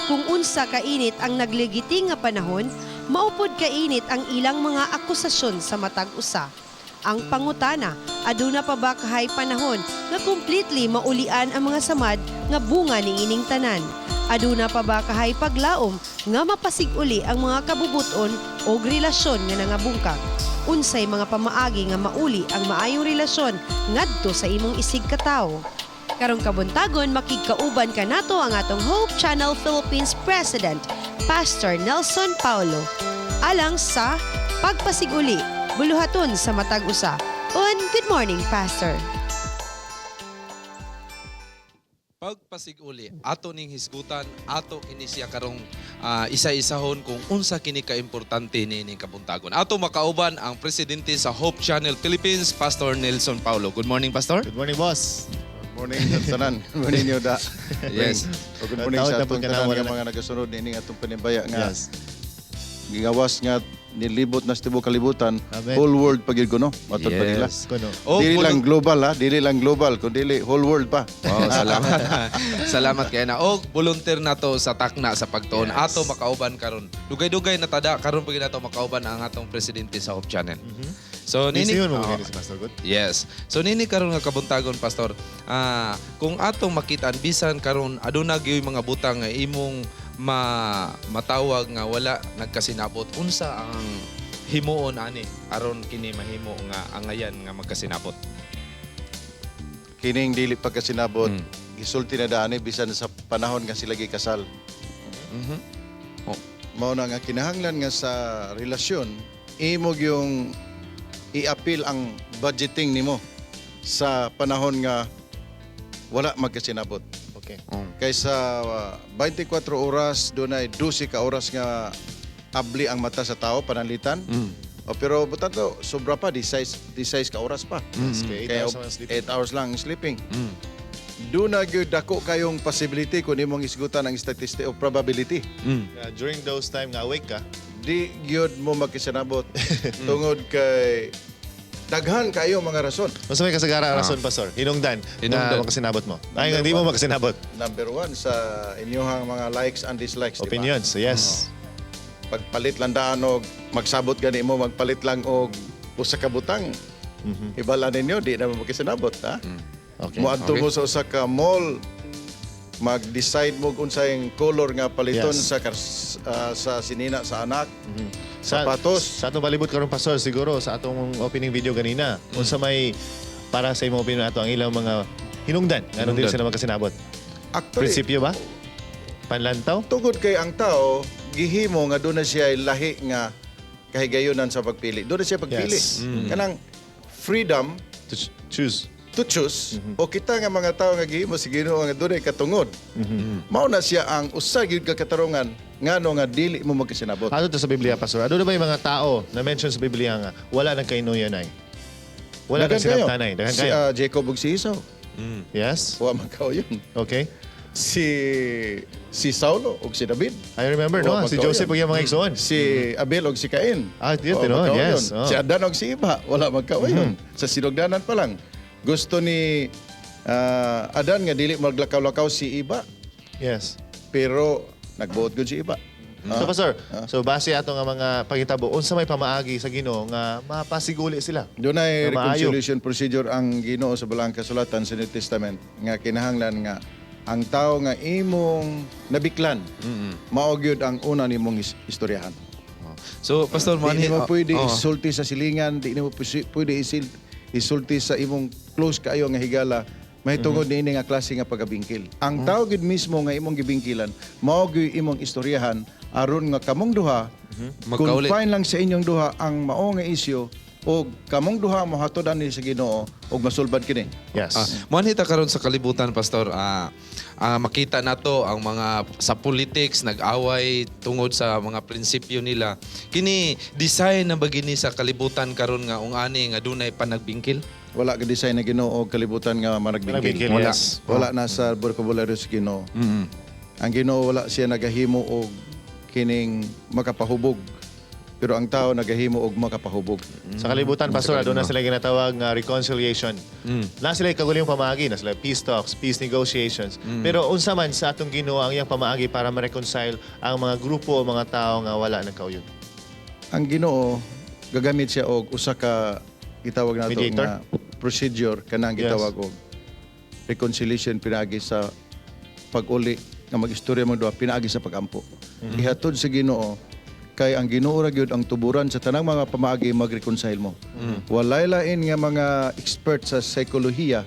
Kung unsa kainit ang nagligiti nga panahon, maupod kainit ang ilang mga akusasyon sa matag usa. Ang pangutana, aduna pa ba kahay panahon nga completely maulian ang mga samad nga bunga ni ining tanan? Aduna pa ba kahay paglaom nga mapasig-uli ang mga kabubuton o relasyon nga nangabungkag? Unsay mga pamaagi nga mauli ang maayong relasyon ngadto sa imong isig katawo? Karong kabuntagon, makigkauban kanato ang atong Hope Channel Philippines President, Pastor Nelson Paulo. Alang sa Pagpasiguli, buluhaton sa matag usa. Un good morning, Pastor. Pagpasiguli, ato ning hisgutan, ato kini siya karong isa-isahon kung unsa kini kaimportante niining kabuntagon. Ato makauban ang presidente sa Hope Channel Philippines, Pastor Nelson Paulo. Good morning, Pastor. Good morning, boss. Morning sa tanan. Morning niyo da. Yes. O, good morning Taon sa na po atong ka na, tanan wala nga na. mga nagasunod niini atong panimbaya nga Yes. gigawas nga nilibot na sa tibuok kalibutan, Amen. whole world pag gyud kuno, matud pa nila. Yes. Kuno. Oh, dili puno- lang global ha, dili lang global, kun dili whole world pa. Wow, salamat. Salamat kay na. Og volunteer na to sa takna sa pagtuon. Yes. Ato makauban karon. Dugay-dugay na tada karon pag nato makauban ang atong presidente sa Hope Channel. So nini Nini, mo Oo. oh. si Pastor Good. Yes. So nini karon nga kabuntagon, Pastor. Kung atong makitaan bisan karon aduna gyud mga butang nga imong matawag nga wala nagkasinabot, unsa ang himuon ani aron kini mahimo nga angayan nga magkasinabot? Kining dili pagkasinabot, gisulti na dani bisan sa panahon nga sila gikasal. Oh. Mao na nga kinahanglan nga sa relasyon imo yung i-appeal ang budgeting nimo sa panahon nga wala magkasinabot. Okay. Kaysa 24 oras dunay 12 ka oras nga abli ang mata sa tao pananglitan. O, pero butan to, sobra pa, di size, di size ka oras pa. Yes, kay 8 Kaya hours naman sleeping. 8 hours lang ang sleeping. Doon na gyud dako kayong possibility kung imong isgutan ang statistic o probability. Yeah, during those time nga awake ka, Di gyud mo magkisinabot tungod kay daghan kayo mga rason. Mas may kasagara rason, Pastor. Hinungdan, Hinungdan. na makasinabot mo. Ay, nga, hindi mo makasinabot. Number one sa inyong mga likes and dislikes, di ba? Opinions, yes. Pagpalit lang daan og magsabot gani mo, magpalit lang og usa ka butang. Ibala ninyo, di na mo magkisinabot, ha? Okay. Moadto Okay. mo sa usa ka mall, mag-decide mo kung unsay color nga paliton Yes. sa sinina sa anak. Sa, Sapatos. Sa atong palibot karon, Pastor, siguro sa atong opening video ganina, unsa may para sa imong opinion ato ang ilang mga hinungdan nga dili Hinungdan. sila magkasinabot. Actually, Prinsipyo ba? Panlantaw? Tugod kay ang tao gihimo nga doon na siya lahi nga kahigayonan sa pagpili. Doon na siya pagpili. Yes. Kanang freedom To choose. To choose o kita nga mga tao nga gihimo si Ginoo nga dunay katungod. Mao na siya ang usa gyud ka katarungan ngano nga dili mo magkasinabot. Ato to sa Biblia, Pastor. Ano na ba yung mga tao na mention sa Biblia nga wala nang kainuyanay? Wala nang Daghan kayo. sinabtanay. Daghan Si kayo. Jacob ug si Esau. Yes? Wa man yun. Okay. Si si Saulo ug si David. I remember, no? Wa Si magkauyon. Joseph ug iyang mga igsoon. Si Abel ug si Cain. Ah, yun, Wa tinuod, magkauyon. yes. Oh. Si Adan ug si Eva, wala magkauyon. Sa sinugdanan pa lang. Gusto ni Adan nga dili maglakaw-lakaw si Eva, pero nagbuot gud si Eva. So, Pastor, so base ato nga mga pagitabo, unsa may pamaagi sa Ginoo nga mapasiguli sila? Doon ay Nga maayo. reconciliation procedure ang Ginoo sa Balaang Kasulatan sa New Testament nga kinahanglan nga ang tao nga imong nabiklan mao gyud ang una nimong istoryahan. So, Pastor, Di manhi nimo pwede oh. isulti sa silingan, di nimo pwede isulti sa imong close kaayo nga higala mahitungod niini nga klase nga pagabingkil. Ang tao gyud mismo nga imong gibingkilan, mao gyud imong istoryahan aron nga kamong duha Magkaulit. confine lang sa inyong duha ang mao nga isyu o kamong duha mohatod ani sa Ginoo og masulbad kini. Yes. Moanhi ta karon sa kalibutan, Pastor, makita nato ang mga sa politics nag-away tungod sa mga prinsipyo nila. Kini design na ba gini sa kalibutan karon nga ung ani nga dunay panagbingkil? Wala ka design na Ginoo og kalibutan nga managbingkil. Managbingkil, Wala. yes. Wala na sa vocabulary sa Ginoo. Ang Ginoo wala siya nagahimo og kining makapahubog. Pero ang tao nagahimo og makapahubog. Sa kalibutan, Pastor, doon na sila ginatawag nga reconciliation. Na sila kaguliyong pamaagi, na sila peace talks, peace negotiations. Pero unsa man sa atong Ginoo ang iyang pamaagi para ma-reconcile ang mga grupo o mga tao nga wala nagkauyod? Ang Ginoo gagamit siya og usa ka gitawag nato Mediator? nga procedure kanang gitawag og reconciliation pinaagi sa pag-uli nga mag-istorya mo duha pinaagi sa pagampo. Ihatod sa Ginoo kay ang Ginoo ra gyud ang tuburan sa tanang mga pamaagi mag-reconcile mo. Walay lain nga mga expert sa psikolohiya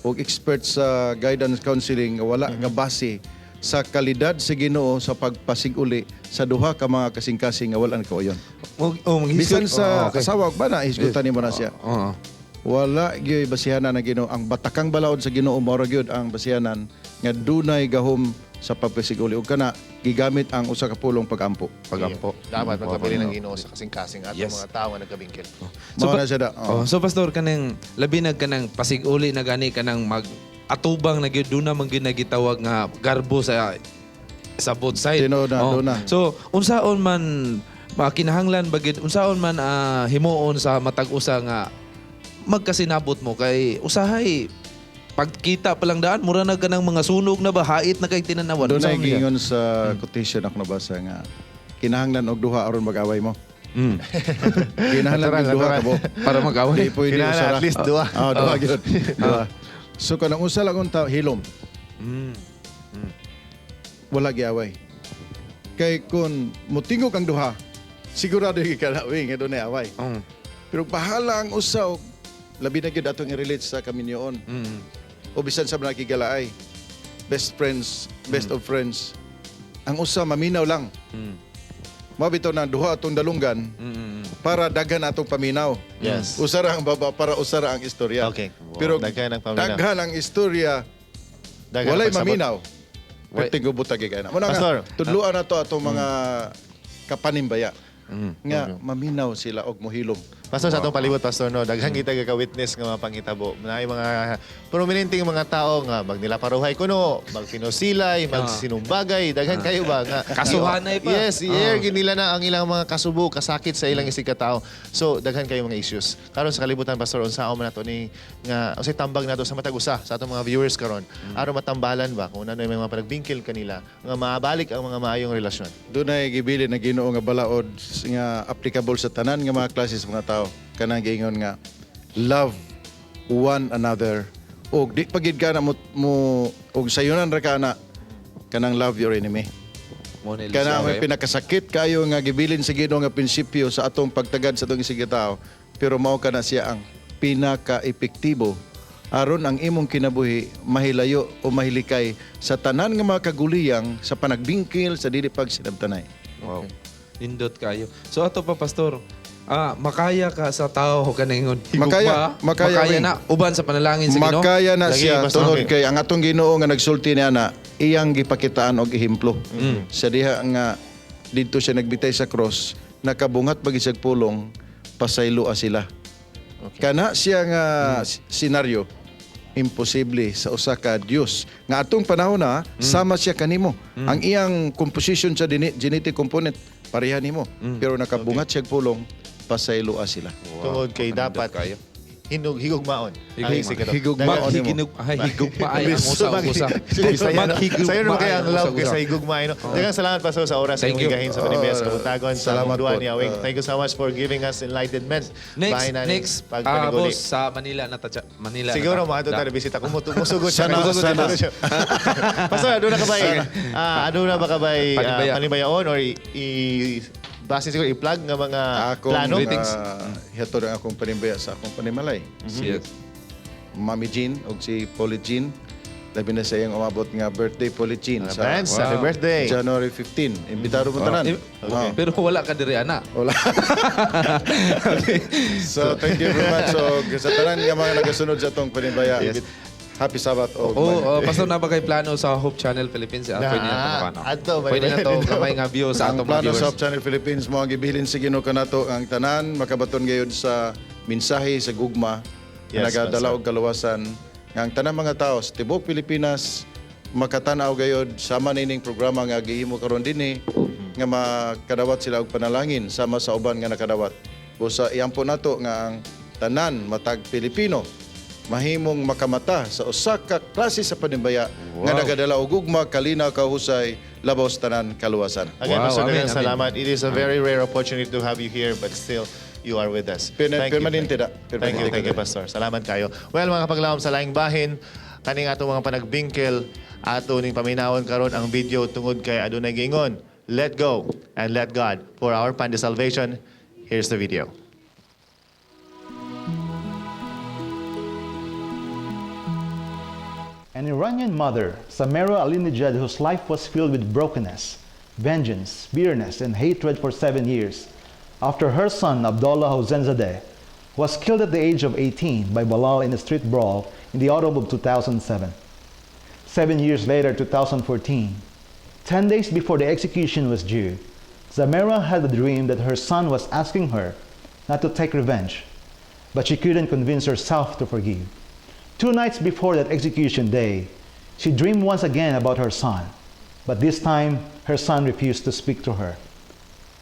o expert sa guidance counseling nga wala nga base sa kalidad sa Ginoo sa pagpasig-uli sa duha ka mga kasing-kasing nga wala nagkauyon. Oh, Bisan sa oh, okay. asawa ug bana hisgutan nimo na siya. Oo. Wala gyud basihanan ng Ginoo. Ang batakang balaod sa Ginoo mao ra gyud ang basihanan nga dunay gahom sa pagpasiguli ug kana gigamit ang usa ka pulong pagampo. Pagampo. Dapat magpabili ng Ginoo sa kasing-kasing atong Yes. mga tao nga nagkabingkil. So, Mao na siya da. Oh, so Pastor, kanang labi na kanang pasig-uli na gani kanang mag atubang na gyud duna man gyud nagitawag nga garbo sa both side. Tinuod na, Oh. doon na. So unsaon man makinahanglan ba gyud unsaon man himuon sa matag usa nga magkasinabot mo kay usahay pagkita pa lang daan mura na kanang mga sunog na ba hait na kay tinanawan. Doon ay Unsaon niya? giingon sa quotation ako nabasa nga kinahanglan og duha aron mag-away mo. Kinahanglan Natural, og duha natural. ka mo. Para mag-away. Di pwede Kinahanglan usara. at least duha. Ah, duha gyud. Duha. So kanang usa lang unta hilom. Wala giaway. Kay kung mutingog ang duha, sigurado gyud ka na uy, nga dunay away. Pero bahala ang usa og labi na gyud atong i-relate sa kaminyoon. O bisan sa mga nakigalaay. Best friends, best of friends. Ang usa maminaw lang. Mao bitaw na duha atong dalunggan para daghan atong paminaw. Yes. Usara ang baba para usara ang istorya. Okay. Pero Daghan ang paminaw. Daghan ang istorya. Daghan ang Walay pagsabot. maminaw. Perting gubutag kay na. Muna nga, Pastor. tudluan na to atong mga kapanimbaya. Nga maminaw sila og mohilom. Pastor, sa atong palibot, Pastor, no, daghan kita ka-witness nga mga panghitabo. Naay mga prominenteng mga tao nga magnilaparuhay kuno, magpinusilay, magsinumbagay, daghan kayo ba nga Kasuhanay pa. Yes, i-air gid nila na ang ilang mga kasubo, kasakit sa ilang isig ka tao. So, daghan kayo mga issues. Karon sa kalibutan, Pastor, unsaon man nato ni nga unsay tambag nato sa matag usa sa atong mga viewers karon. Aron matambalan ba kung ano may mga panagbingkil kanila nga maabalik ang mga maayong relasyon. Dunay gibili na Ginoo nga balaod nga applicable sa tanan nga mga klase sa mga tao. Kanang giingon nga love one another og di pagid ka na mo og sayunan ra ka na kanang love your enemy. Kana may pinakasakit kayo nga gibilin sa Ginoo nga prinsipyo sa atong pagtagad sa atong isig tao. Pero mao kana siya ang pinaka-epektibo aron ang imong kinabuhi mahilayo o mahilikay sa tanan nga mga kaguliyang sa panagbingkil sa dili pagsinabtanay. Wow. Nindot kayo. So ato pa pastor, makaya ka sa tao kaningon. Makaya, makaya, makaya Wing. na uban sa panalangin sa Ginoo. Makaya na siya tungod kay ang atong Ginoo nga nagsulti niya na iyang gipakitaan og ehemplo. Sa diha nga didto siya nagbitay sa cross, nakabungat pag isag pulong, pasayloa sila. Kana siya nga senaryo imposible sa usa ka Dios nga atong panahon na sama siya kanimo. Ang iyang composition sa genetic component pareha nimo. Pero nakabungat siya pulong, pasayloa sila. Tungod kay dapat higugmaon. Ang isig ka tao. Higugmaon. Higugmaay ang usa-usa. Sayo naman kaya ang love Maghigugmaay ang kaysa usa-usa. higugmaay. No? Daghang salamat, Pastor, sa oras Thank ng you. higahin sa Panimbaya sa Kabuntagon sa Salamat munduan po. ni Awing. Thank you so much for giving us enlightenment. Next, Bahin na ning next, pagpaniguli. boss, sa Manila na ta, Manila. Siguro na ta. mga tayo bisita. Kung musugod siya. Sana, Musugod sana. siya. Pastor, aduna ka ba aduna ba ka ba Panimbayan. panimbayaon or base siguro i-plug nga mga Akong, plano? Hihatod ang akong panimbaya sa akong panimalay. Si Yes. Mami Jean o si Polly Jean. Labi na sa iyang umabot nga birthday, Polly Jean. Sa Advance, happy birthday. January 15. Imbitado mo tanan. Okay. Pero wala ka diri ana. Wala. So, thank you very much. So, sa tanan nga mga nagasunod sa atong panimbaya. Yes. Happy Sabbath. Oo, oh, pastor na ba kay plano sa Hope Channel Philippines? Na, Pwede na to makano. adto, Pwede na to gamay nga view sa Ang atong mga plano viewers. sa Hope Channel Philippines mo ang gibilin sa Ginoo kanato ang tanan makabaton gayud sa mensahe sa gugma Yes, nga nagadala Pastor. og kaluwasan nga ang tanan mga tao sa tibuok Pilipinas makatan-aw gayud sama nining programa nga gihimo karon dinhi nga makadawat sila og panalangin sama sa uban nga nakadawat. Busa iampo nato nga ang tanan matag Pilipino mahimong makamata sa usa ka klase sa panimbaya nga nagadala og gugma, kalinaw, kahusay, labaw sa tanan kaluwasan. Again, Wow, Pastor, amen, daghang amen. salamat. It is a very rare opportunity to have you here, but still, you are with us. Thank you. Permanente da. Thank you, Permanente thank you, Pastor. Salamat kayo. Well, mga kapaglawom sa laing bahin, kaning atong mga panagbingkel, ato ning paminawon karon ang video tungod kay adunay giingon. Let go and let God for our pandi salvation. Here's the video. An Iranian mother, Samira Alinejad, whose life was filled with brokenness, vengeance, bitterness, and hatred for 7 years, after her son, Abdollah Hosseinzadeh, was killed at the age of 18 by Balal in a street brawl in the autumn of 2007. 7 years later, 2014, 10 days before the execution was due, Samira had a dream that her son was asking her not to take revenge, but she couldn't convince herself to forgive. 2 nights before that execution day, she dreamed once again about her son, but this time her son refused to speak to her.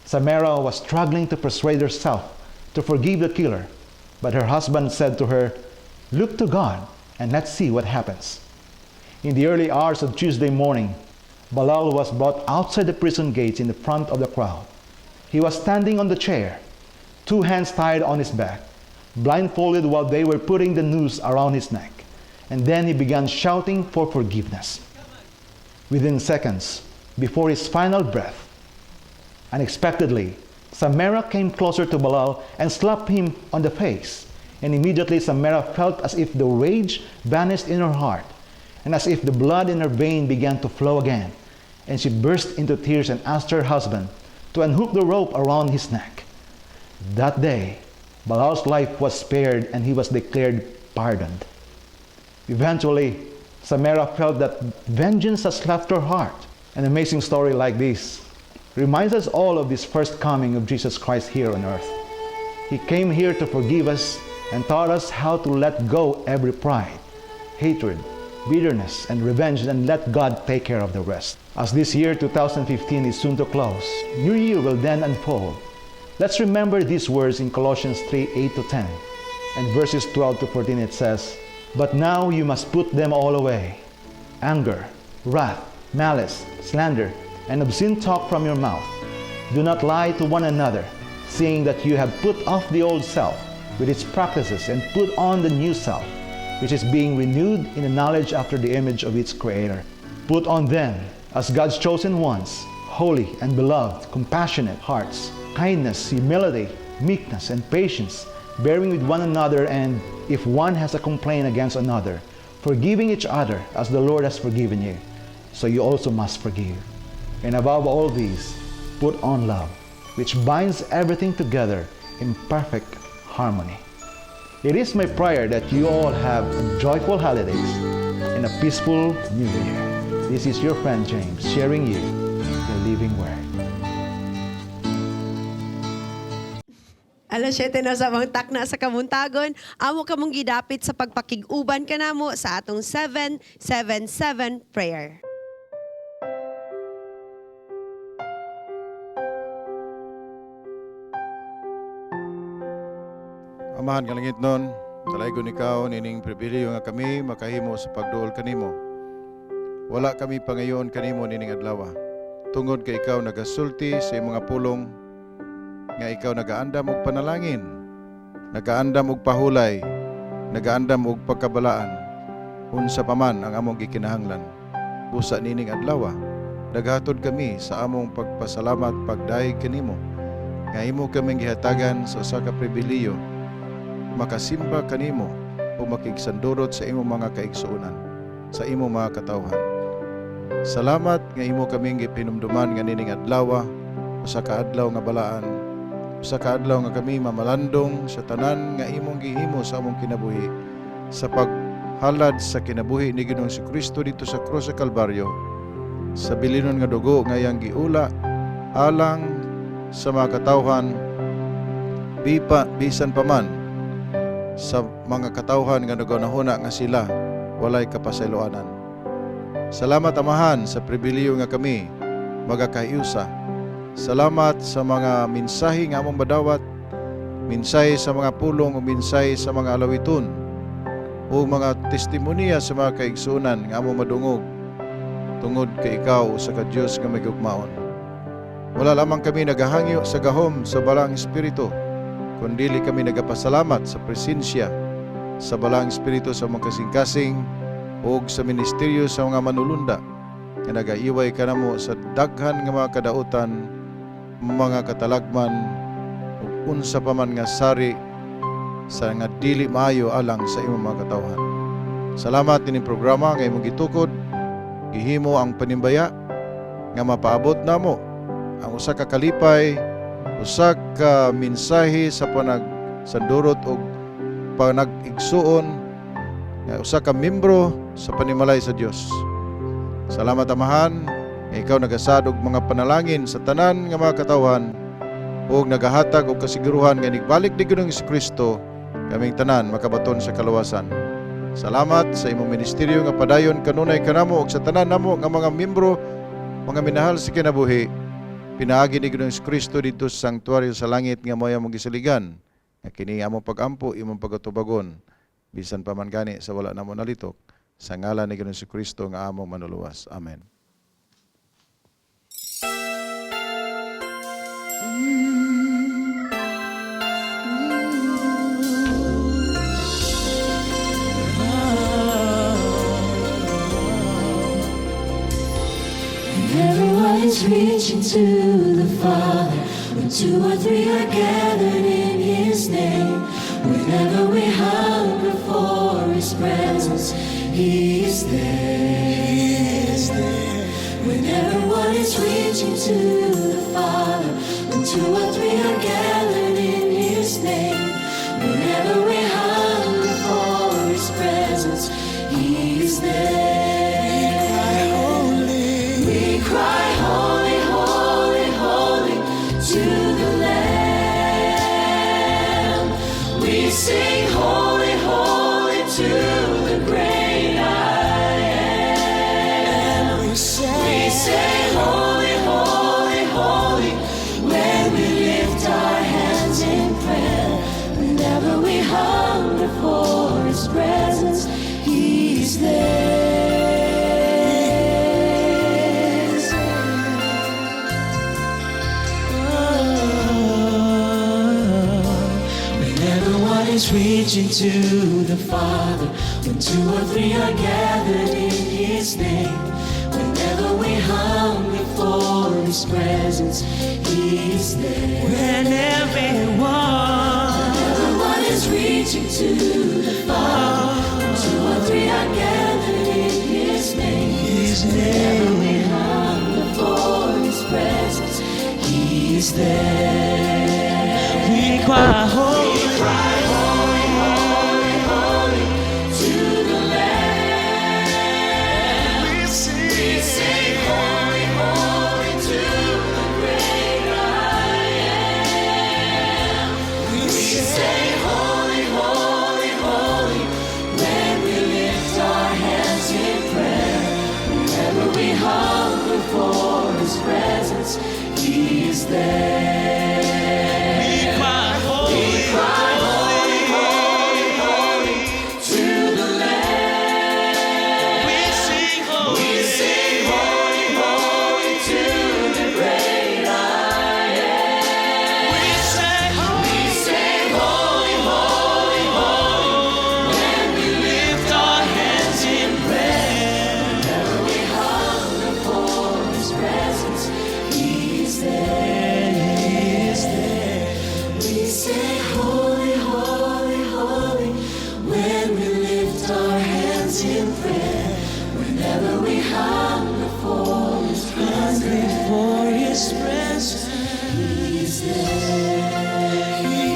Samira was struggling to persuade herself to forgive the killer, but her husband said to her, "Look to God and let's see what happens." In the early hours of Tuesday morning, Balal was brought outside the prison gates in the front of the crowd. He was standing on the chair, two hands tied on his back, blindfolded while they were putting the noose around his neck. And then he began shouting for forgiveness. Within seconds, before his final breath, unexpectedly, Samira came closer to Balal and slapped him on the face. And immediately Samira felt as if the rage vanished in her heart and as if the blood in her vein began to flow again. And she burst into tears and asked her husband to unhook the rope around his neck. That day, Balal's life was spared and he was declared pardoned. Eventually, Samira felt that vengeance has left her heart. An amazing story like this reminds us all of this first coming of Jesus Christ here on earth. He came here to forgive us and taught us how to let go every pride, hatred, bitterness, and revenge and let God take care of the rest. As this year 2015 is soon to close, new year will then unfold. Let's remember these words in Colossians 3:8 to 10 and verses 12 to 14. It says, "But now you must put them all away: anger, wrath, malice, slander, and obscene talk from your mouth. Do not lie to one another, seeing that you have put off the old self with its practices and put on the new self, which is being renewed in the knowledge after the image of its creator. Put on then, as God's chosen ones, holy and beloved, compassionate hearts, kindness, humility, meekness, and patience, bearing with one another, and if one has a complaint against another, forgiving each other as the Lord has forgiven you, so you also must forgive. And above all these, put on love, which binds everything together in perfect harmony." It is my prayer that you all have a joyful holidays and a peaceful new year. This is your friend James sharing you the living word. Alas 7 na sa mga takna sa kabuntagon. Amo kamong gidapit sa pagpakig-uban kanamo sa atong 777 prayer. Amahan nga langitnon, dalaygon ikaw nining pribilehiyo nga kami makahimo sa pagduol kanimo. Wala kami pangayoon kanimo nining adlaw. Tungod kay ikaw nagasulti sa imong mga pulong nga ikaw nagaandam og panalangin, nagaandam og pahulay, nagaandam og pagkabalaan, unsa pa man ang among gikinahanglan. Busa nining adlaw, naghatod kami sa among pagpasalamat, pagdayeg kanimo nga imo kaming gihatagan sa usa ka pribilehiyo makasimba kanimo o makigsandurot sa imong mga kaigsuonan, sa imong mga katawhan. Salamat nga imo kaming gipinumduman nga nining adlaw, usa ka adlaw nga balaan, usa ka adlaw nga kami mamalandong sa tanan nga imong gihimo sa among kinabuhi sa paghalad sa kinabuhi ni Ginoong Kristo didto sa krus sa Kalbaryo, sa bilinon nga dugo nga iyang giula alang sa mga katawhan, bipa bisan pa man sa mga katawhan nga nagunahuna nga sila walay kapasayloanan. Salamat, Amahan, sa pribilehiyo nga kami magakahiusa. Salamat sa mga mensahe nga among madawat, mensahe sa mga pulong o mensahe sa mga alawiton o mga testimonya sa mga kaigsunan nga among madungog, tungod kay ikaw usa ka Dios nga may gugmaon. Wala lamang kami nagahangyo sa gahom sa Balaang Espiritu, kundili kami nagapasalamat sa presensya sa Balaang Espiritu sa mga kasing-kasing ug sa ministeryo sa mga manulunda nga nagaiway kanamo sa daghan nga mga kadautan, mga katalagman ug unsa pa man nga sari sa nga dili maayo alang sa imong mga katawhan. Salamat ining programa nga imong gitukod, gihimo ang panimbaya nga mapaabot namo ang usa ka kalipay, usa ka mensahe sa panagsandurot og panag-igsuon nga usa ka membro sa panimalay sa Dios. Salamat, Amahan, nga ikaw nagasaad og mga panalangin sa tanan nga mga katawhan ug nagahatag og kasiguruhan nga nigbalik ni Ginoong Kristo, kaming tanan makabaton sa kaluwasan. Salamat sa imong ministeryo nga padayon kanunay kanamo ug sa tanan namo nga mga miyembro, mga minahal sa kinabuhi. Pinaagi ni Ginoong Kristo didto sa sanktuaryo sa langit nga mao among gisaligan. Nga kini among pagampo imong pagatubagon bisan pa man gani sa wala namo nalitok, sa ngalan ni Ginoong Kristo nga among manuluwas. Amen. And everyone is reaching to the Father. When two or three are gathered in His name, whenever we hunger for His presence, He is there. When everyone is reaching to the Father, when two or three are gathered in His name, whenever we hunger for His presence, He is there. We cry holy, holy, holy to the Lamb. We sing holy, holy to the great I am. We say holy, holy, holy when we lift our hands in prayer. Whenever we hunger for His presence, He's there. When everyone is reaching to the Father, when two or three are gathered in His name, whenever we hunger for His presence, He is there. When everyone is reaching to the Father, when two or three are gathered in His name, whenever we hunger for His presence, He is there. We cry holy. We cry holy, holy, holy to the Lamb. We sing holy, holy to the great I am. We say holy, holy, holy when we lift our hands in prayer. Whenever we hunger for His presence, He is there. We cry holy. We cry holy, holy, holy to the Lamb. We sing holy. We sing holy, holy to the great I am. We say holy, holy, holy when we lift our hands in prayer. Whenever we hunger for His presence, He is there. He is there. We say holy, holy, holy when we lift our hands in prayer. Whenever we hunger for His presence, for His presence. He is there. He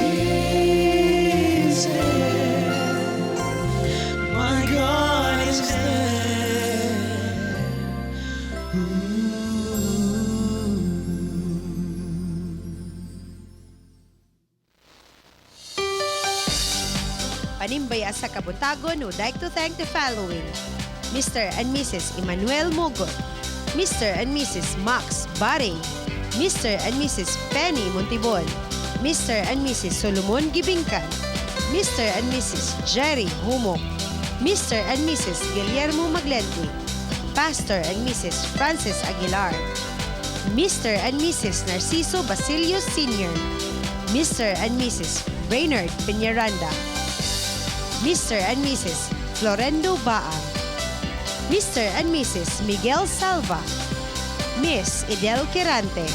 is there. My God is there. Panimbaya sa Kabuntagon would like to thank the following: Mr. and Mrs. Emmanuel Mugot, Mr. and Mrs. Max Bare, Mr. and Mrs. Penny Montibon, Mr. and Mrs. Solomon Gibingkan, Mr. and Mrs. Jerry Humok, Mr. and Mrs. Guillermo Maglente, Pastor and Mrs. Francis Aguilar, Mr. and Mrs. Narciso Basilio Sr., Mr. and Mrs. Brainerd Peñaranda, Mr. and Mrs. Florendo Baang, Mr. and Mrs. Miguel Salva, Miss Idel Quirante.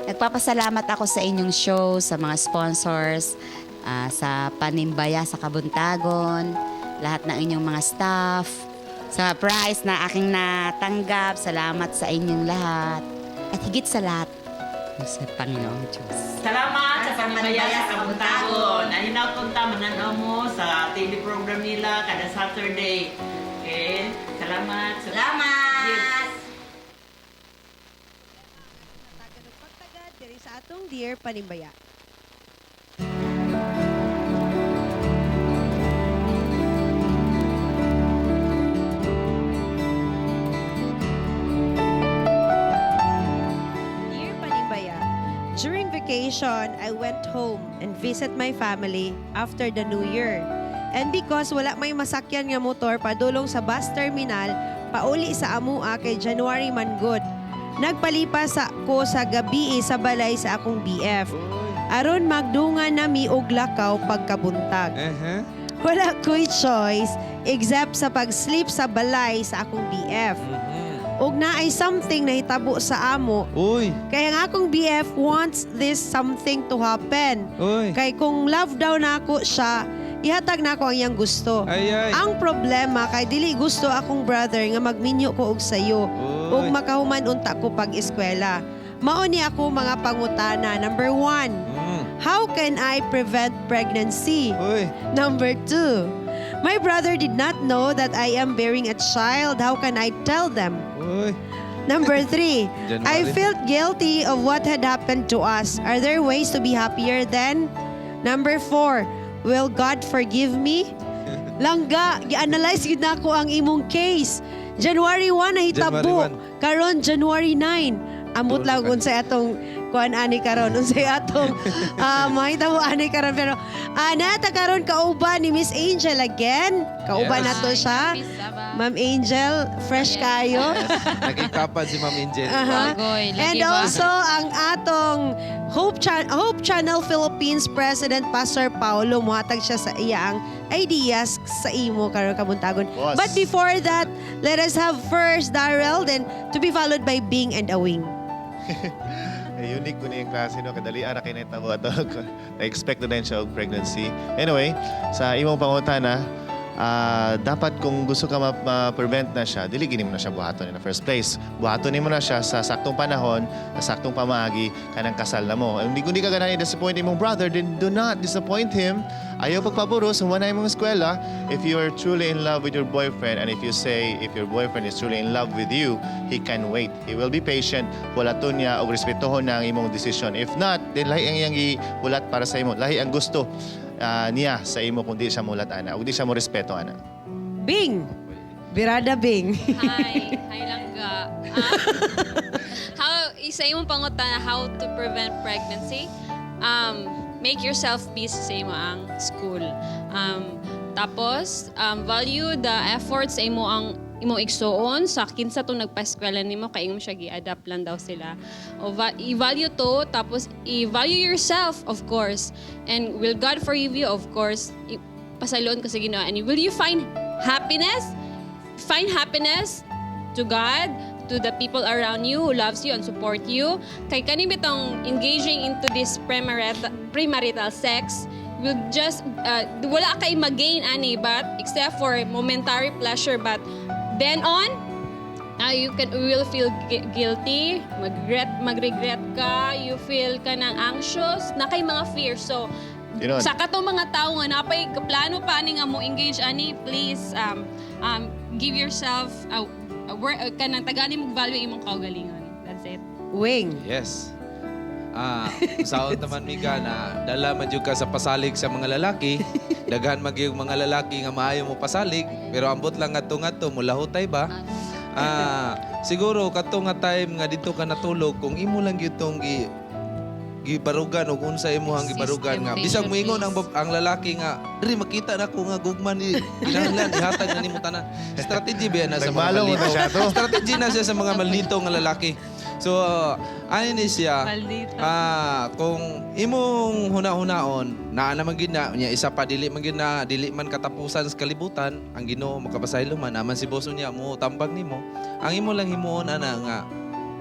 Nagpapasalamat ako sa inyong show, sa mga sponsors, sa Panimbaya sa Kabuntagon, lahat ng inyong mga staff, sa prize na aking natanggap. Salamat sa inyong lahat. At higit sa lahat, sa Panginoong Diyos. Salamat sa Panimbaya sa Kabuntagon. Alinaw punta mananaw mo sa TV program nila kada Saturday. Okay? Salamat. Salamat! Yes. sa atong Dear Panimbaya. Dear Panimbaya, during vacation, I went home and visit my family after the New Year. And because wala may masakyan nga motor padulong sa bus terminal, pauli sa amua kay January man good. Nagpalipas sa ko sa gabi sa balay sa akong BF. Aron magdungan nami og lakaw pagkabuntag. Wala ko'y choice except sa pag-sleep sa balay sa akong BF. Og naay something nahitabo sa amo. Uy. Kaya ang akong BF wants this something to happen. Uy. Kay kung love daw na ako siya, ihatag na ako ang iyang gusto. Ay, ay. Ang problema kay dili gusto akong brother nga magminyo ko og sayo ug makahuman unta ko pag-eskwela. Mao ni ako mga pangutana. Number 1, how can I prevent pregnancy? Number 2, my brother did not know that I am bearing a child. How can I tell them? Uy. Number 3, I January. felt guilty of what had happened to us. Are there ways to be happier then? Number 4, will God forgive me? Langga, gi-analyze gid nako ang imong case. January 1 nahitabo. January 1. Karon January 9. Amot lang unsay atong kuan ani karon, unsay atong mahitabo ani karon, pero nata karon kauban ni Miss Angel again. Kauban Yes. nato siya. Ma'am Angel, fresh kayo. Nagikapan si Ma'am Angel. Aha. And also ang atong Hope Channel Philippines President Pastor Paolo, muhatag siya sa iyang ideas sa imo karon kabuntagon. Boss. But before that, let us have first Darrell, then to be followed by Bing and Awing. Eh, unique ko na yung klase, no? Kadali ara kay nahitabo ato. Na-expect na din siya og pregnancy. Anyway, sa imong pangutana, dapat kung gusto ka ma-prevent na siya, dili gini mo na siya buhaton in the first place. Buhaton nimo na siya sa saktong panahon, sa saktong pamaagi, kanang kasal na mo. Hindi kung di ka ganahan i-disappoint imong brother, then do not disappoint him. Ayaw pagpaburos, human na imong eskwela. If you are truly in love with your boyfriend, and if you say, if your boyfriend is truly in love with you, he can wait. He will be patient. Hulaton niya o respetuhon na ang imong desisyon. If not, then lahi ang iyang gihulat para sa imo. Lahi ang gusto niya sa imo kung di siya mulat ana, o di siya mo respeto ana. Bing! Birada Bing. Hi. Hi, Langga. How, isa imong pangutana, how to prevent pregnancy? Make yourself busy sa imo ang school. Tapos, value the effort sa imo ang imong igsuon sa kinsa to nagpa-eskwela nimo kay imong siya gi-adapt lang daw sila. O i-value to, tapos i-value yourself, of course. And will God forgive you? Of course. Pasayloon ka sa Ginoo. And will you find happiness? Find happiness to God, to the people around you who loves you and support you. Kay kani bitong engaging into this premarital sex will just wala kay magain ani but except for momentary pleasure, but then on you can will feel guilty, magregret ka, you feel ka ng anxious, na kay mga fear. So Tinon. sa katong mga tao nga napay plano pa ani nga mo engage ani, please give yourself a work, kanang tagani mo value imong kaugalingon. That's it. Wing. Yes. Saot naman Mika na dala man jud ka sa pasalig sa mga lalaki. Daghan man gyud mga lalaki nga maayo mo pasalig, pero ambot lang ngadto ngadto mulahutay ba? Siguro kadto nga time nga dito ka natulog, kung imo lang gyud tong gibarugan og unsa imong gibarugan nga bisag moingon ang lalaki nga diri makita na ko nga gugma ni kinahanglan ihatag na nimo tanan. Strategy ba na sa mga Nagbalong na malito? siya to. Strategy na siya sa mga malito nga lalaki. So ani ni siya. Maldito. Kung imong huna-hunaon naa naman gid na nya isa pa dili man gid na dili man katapusan sa kalibutan ang Ginoo makapasaylo man aman si boso niya mo tambag nimo. Ang imo lang himuon ana nga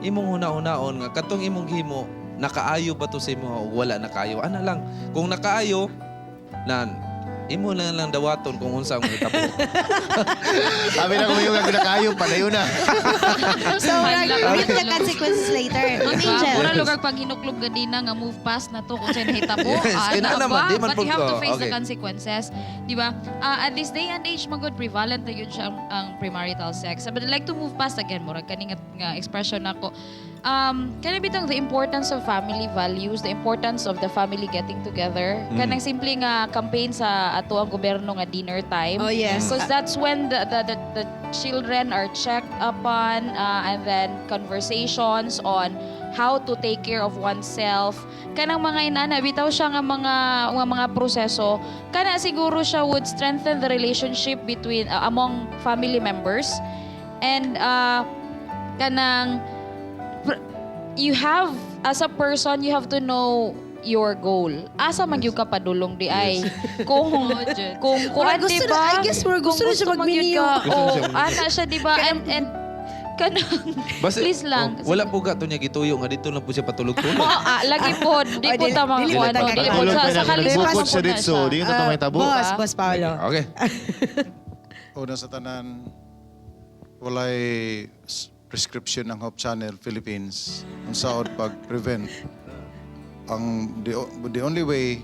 imong huna-hunaon nga katong imong gihimo nakaayo ba to sa imo o wala nakaayo, ana lang. Kung nakaayo nan imo na lang dawaton kung unsa ang mahitabo. Sabi na kung yung nakaayo, padayon na. So, reap the consequences later. Ma'am Angel. Mura lugar pag hinuklob ganina nga move past na to kung saan nahitabo. Yes, Na kinahanglan ba? man, di man But you have to po- face the okay. consequences. Di ba? At this day and age, magod prevalent na yun siya ang premarital sex. But I'd like to move past again. Murag kani nga expression nako. Kana bitong the importance of family values, the importance of the family getting together. Kanang simple nga campaign sa ato ang gobyerno nga dinner time. Oh, yes. Because that's when the children are checked upon and then conversations on how to take care of oneself. Kanang mga inana bitaw siya nga mga proseso. Kana siguro siya would strengthen the relationship between among family members and kanang you have, as a person, you have to know your goal. Asa man gyud ka padulong di ay? Kung Murag kuan, gusto di na- ba? I guess murag gusto Kung na siya man gyud magminyo. ka, Gusto na oh, siya magminyo. ana siya, di ba? And kanang Basta, please lang. Oh, wala po ga to niya gituyo nga dito lang po siya patulog-tulog. Mo, lagi po, di po Oh, ta mga dili kuan, po ta no, dili po Tulog sa pa sa na, kalisod nagbukod po siya na dito, siya. di na to may tabo. Boss, Boss Paolo. Okay. Una sa tanan, walay prescription ng Hope Channel Philippines ang saod pag-prevent. Ang the only way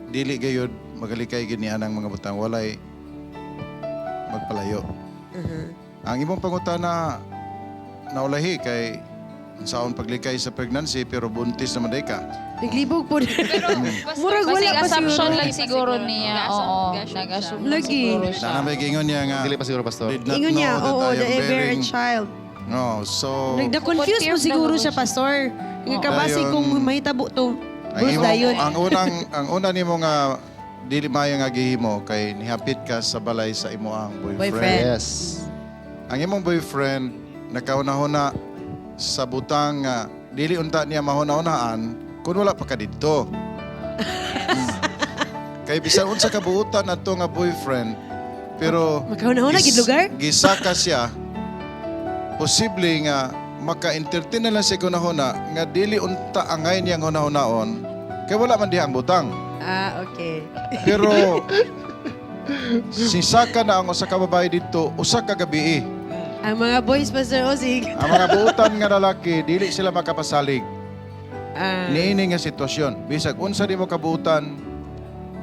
dili gayud magalikay gid niya ang mga butang walay magpalayo. Ang imong pangutana naulahi kay saon paglikay sa pregnancy pero buntis naman day ka. Naglibog po. Pero Murag wala basig pa assumption siguro. lang siguro niya. Oo, nag-assume lang Lagi. siguro siya. Na may gingon niya nga Dili pa siguro, Pastor. did not Ingon niya, know that oo, I am the bear a bearing child. No, so Nagda-confuse po Confirmed siguro na siya, Pastor. Nga kabase Dayon. kung mahitabo to, Ang Bruce imo, dayon. ang una nimo nga dili maayo nga gihimo kay nihapit ka sa balay sa imo ang boyfriend. Boyfriend. Yes. Ang imong boyfriend nakahuna-huna sa butang nga dili unta niya mahuna-hunaan kung wala pa ka didto. Kay bisan unsa ka buutan adto nga boyfriend pero Makahuna-huna gid lugar? Gisaka siya, posible nga maka-entertain na lang siya hunahuna nga dili unta angay niyang hunahunaon kay wala man diha ang butang. Ah, okay. Pero si Saka na ang usa ka babae didto usa ka gabi. Ang mga boys, Pastor Osig. Ang mga buutan nga lalaki dili sila makapasalig Ah. niini nga sitwasyon. Bisag unsa nimo kabuutan,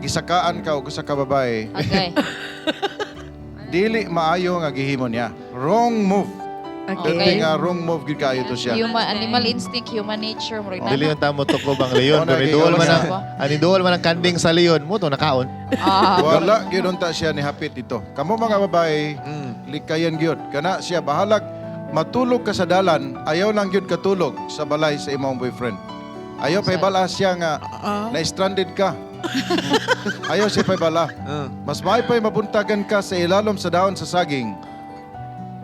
gisakaan ka og usa ka babae, dili maayo nga gihimo niya. Wrong move. Okay. Dili nga wrong move gid kaayo to siya. Human, animal instinct, human nature. Murag Dili na. yung tamo tukob ang leon. Oh, Kung iduol man ang, Ba? ani duol man ang kanding sa leon mo to nakaon. Ah. Wala gyud unta siya ni hapit dito. Kamo mga babae, likayan gyud. Kana siya bahalag matulog ka sa dalan, ayaw lang gyud katulog sa balay sa imong boyfriend. Ayaw pa ibala siya nga na-stranded ka. Ayaw siya pa ibala. Mas maay pa'y mabuntagan ka sa ilalom sa dahon sa saging.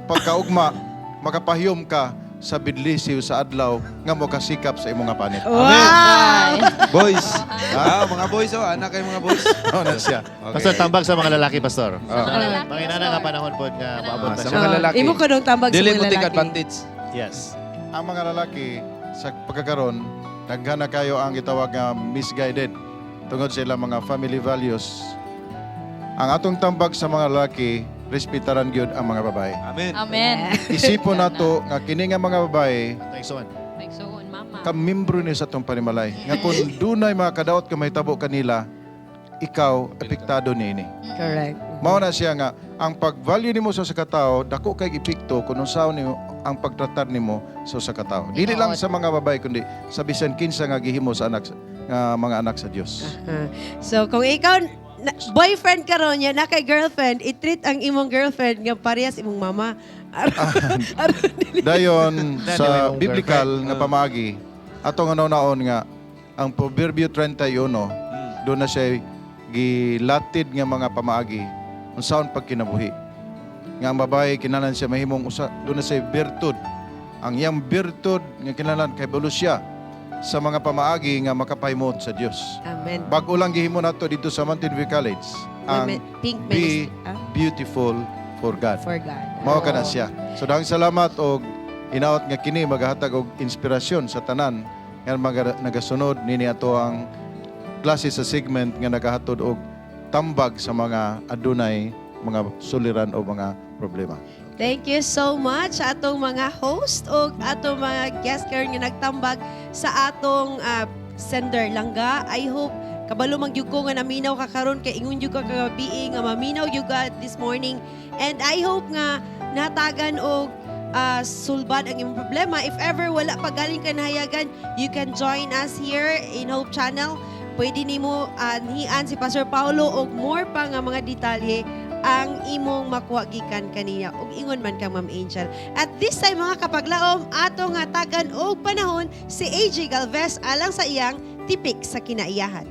Pagkaugma, makapahiyom ka sa bidlisiw sa adlaw nga mokasikap sa imong nga panit. Wow! Boys. Ah, mga boys oh, anak kayo mga boys. Oh, na siya. Okay. Pastor, tambag sa mga lalaki, Pastor. Ah. Mga lalaki, Manginana Pastor. nga panahon po nga maabot Ah, na sa siya. mga lalaki. Imo ko dong tambag sa Dili mga mo take lalaki. advantage. Yes. Ang mga lalaki sa pagkakaron, daghan na kayo ang gitawag nga misguided tungod sa ilang mga family values. Ang atong tambag sa mga lalaki, respetaran gyud ang mga babae. Amen. Amen. Isipon nato nga kini nga mga babae Thanks so much. Maigsuon, mama. kamembro ni sa atong panimalay. Nga kung dunay mga kadaot ka mahitabo kanila, ikaw apektado niini. Correct. Mao na siya nga ang pag-value nimo sa usa ka tawo dako kay epekto kung unsaon nimo ang pagtratar nimo sa usa ka tawo. Dili lang sa mga babae kundi sa bisan kinsa nga gihimo sa anak nga mga anak sa Dios. Ah. So, kung ikaw, boyfriend ka ron, yan, na kay girlfriend, i-treat ang imong girlfriend nga parehas imong mama. Aron Dayon Dahil sa imong biblical girlfriend. nga pamaagi atong naon nga ang Proverbio 31 doon na siya gilatid nga mga pamaagi unsaon pagkinabuhi. Nga ang babae kinahanglan siya mahimong usa doon na siya birtud. Ang iyang birtud nga kinahanglan kay balo siya sa mga pamaagi nga makapahimot sa Dios. Amen. Bag-o lang gihimo nato dito sa Mountain View College ang Pink Be Ministry. Ah? Beautiful for God. For God. Mao ka na siya. So daghang salamat og inaot nga kini magahatag og inspirasyon sa tanan nga mga nagasunod nini ato ang klase sa segment nga nagahatod og tambag sa mga adunay mga suliran o mga problema. Thank you so much sa atong mga host o atong mga guest karon nga nagtambag sa atong sender langga. I hope kabalo man gyud ko nga naminaw ka karon kay ingon gyud ka kagabi nga maminaw gyud ka this morning. And I hope nga natagan og sulbad ang imong problema. If ever wala pa galing ka nahayagan, you can join us here in Hope Channel. Pwede nimo anhian si Pastor Paulo og more pa nga mga detalye ang imong makuha gikan kaniya ug ingon man kang Ma'am Angel. At this time, mga kapaglaom, ato nga tagan og panahon si AJ Galvez alang sa iyang Tipik sa Kinaiyahan.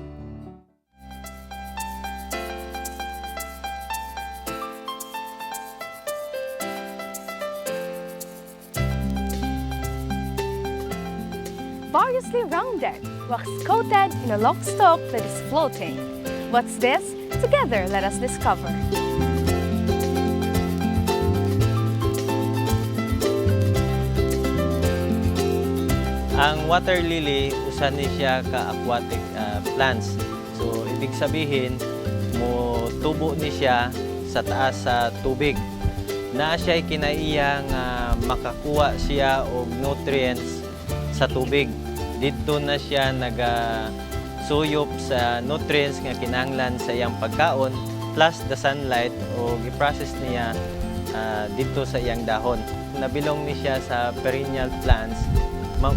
Variously rounded, wax-coated in a long stalk that is floating. What's this? Together, let us discover. Ang water lily, usa ni siya ka aquatic plants. So ibig sabihin, mo tubo ni siya sa taas sa tubig. Naa siya kinaiya nga makakuha siya og nutrients sa tubig. Didto na siya naga suyop sa nutrients nga kinahanglan sa iyang pagkaon plus the sunlight o gi-process niya didto sa iyang dahon. Nabilong ni siya sa perennial plants.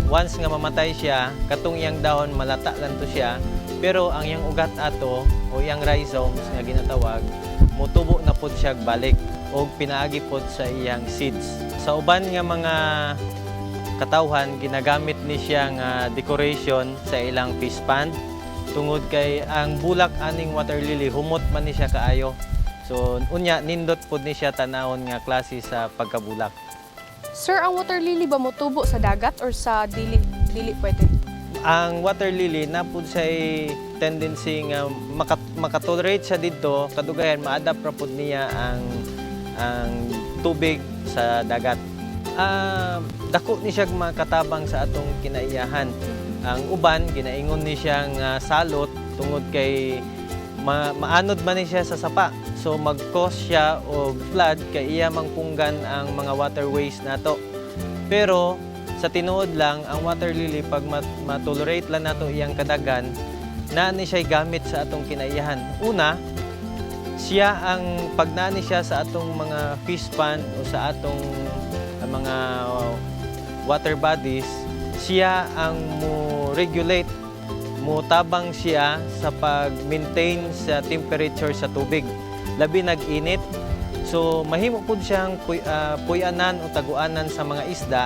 Once nga mamatay siya, katong iyang dahon malata lang to siya, pero ang iyang ugat ato o iyang rhizomes nga ginatawag, mutubo na pod siya balik og pinaagi pod sa iyang seeds. Sa uban nga mga katawhan, ginagamit ni siya nga decoration sa ilang fish pond tungod kay ang bulak aning water lily humot man ni siya kaayo. So unya nindot pod ni siya tanawon nga klase sa pagkabulak. Sir, ang water lily ba motubo sa dagat or sa dili dili pwede? Ang water lily na pud siya tendency nga makatolerate siya didto, kadugayan ma-adapt ra pud niya ang tubig sa dagat. Dako ni siya makatabang sa atong kinaiyahan. Ang uban ginaingon ni siya nga salot tungod kay maanod man ni siya sa sapa. So mag-cause siya og flood kay iya mangpunggan ang mga waterways nato. Pero sa tinuod lang, ang water lily pag matolerate lang nato iyang kadagan, naa ni siya gamit sa atong kinaiyahan. Una, siya ang pag naa ni siya sa atong mga fish pond o sa atong mga water bodies, siya ang mo regulate, mo tabang siya sa pag-maintain sa temperature sa tubig. Labi nag-init. So mahimo pud siyang puy-anan o taguanan sa mga isda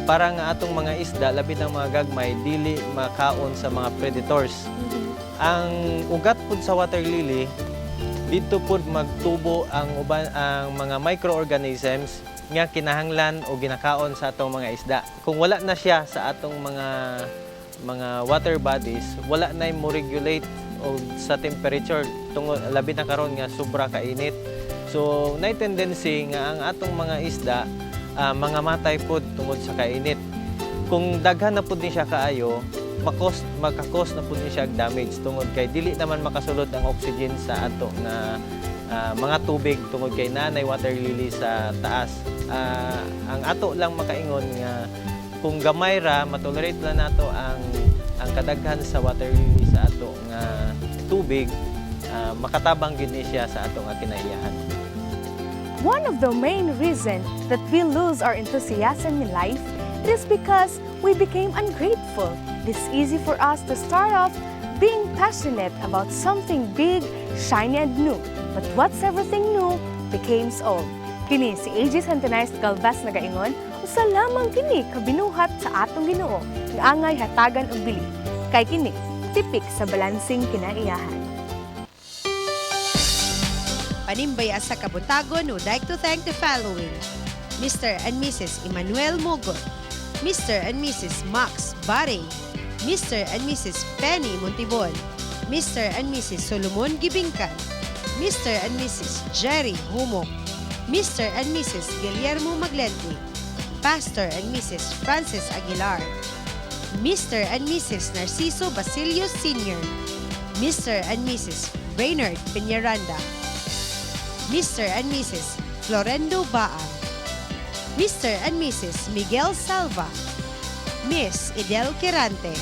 para nga atong mga isda, labi ng mga gagmay, dili makaon sa mga predators. Ang ugat pud sa water lily, dito pud magtubo ang uban, ang mga microorganisms nga kinahanglan o ginakaon sa atong mga isda. Kung wala na siya sa atong mga water bodies, wala na mo regulate o sa temperature tungod labi na karon nga sobra kainit. So nay tendency nga ang atong mga isda mga matay pod tungod sa kainit. Kung daghan na pod ni siya kaayo, makakos na pod ni siya og damage tungod kay dili naman makasulod ang oxygen sa ato nga mga tubig tungod kay naanay water lily sa taas. Ang ato lang makaingon nga kung gamay ra matolerate lang nato ang kadaghan sa water lily sa ato nga tubig, makatabang gid ni siya sa ato nga kinaiyahan. One of the main reasons that we lose our enthusiasm in life, it is because we became ungrateful. It is easy for us to start off being passionate about something big, shiny, and new. But what's everything new becomes old. Kini si AJ Santanais Galvez nagaingon, usa lamang kini kabinuhat sa atong Ginoo nga angay hatagan og bili. Kay kini tipik sa balansing kinaiyahan. Panimbaya sa Kabuntagon would like to thank the following: Mr. and Mrs. Emmanuel Mogot, Mr. and Mrs. Max Bare, Mr. and Mrs. Penny Montibon, Mr. and Mrs. Solomon Gibingkan, Mr. and Mrs. Jerry Humok, Mr. and Mrs. Guillermo Maglente, Pastor and Mrs. Francis Aguilar, Mr. and Mrs. Narciso Basilio Sr., Mr. and Mrs. Brainerd Peñaranda, Mr. and Mrs. Florendo Baan, Mr. and Mrs. Miguel Salva, Miss Idel Quirante.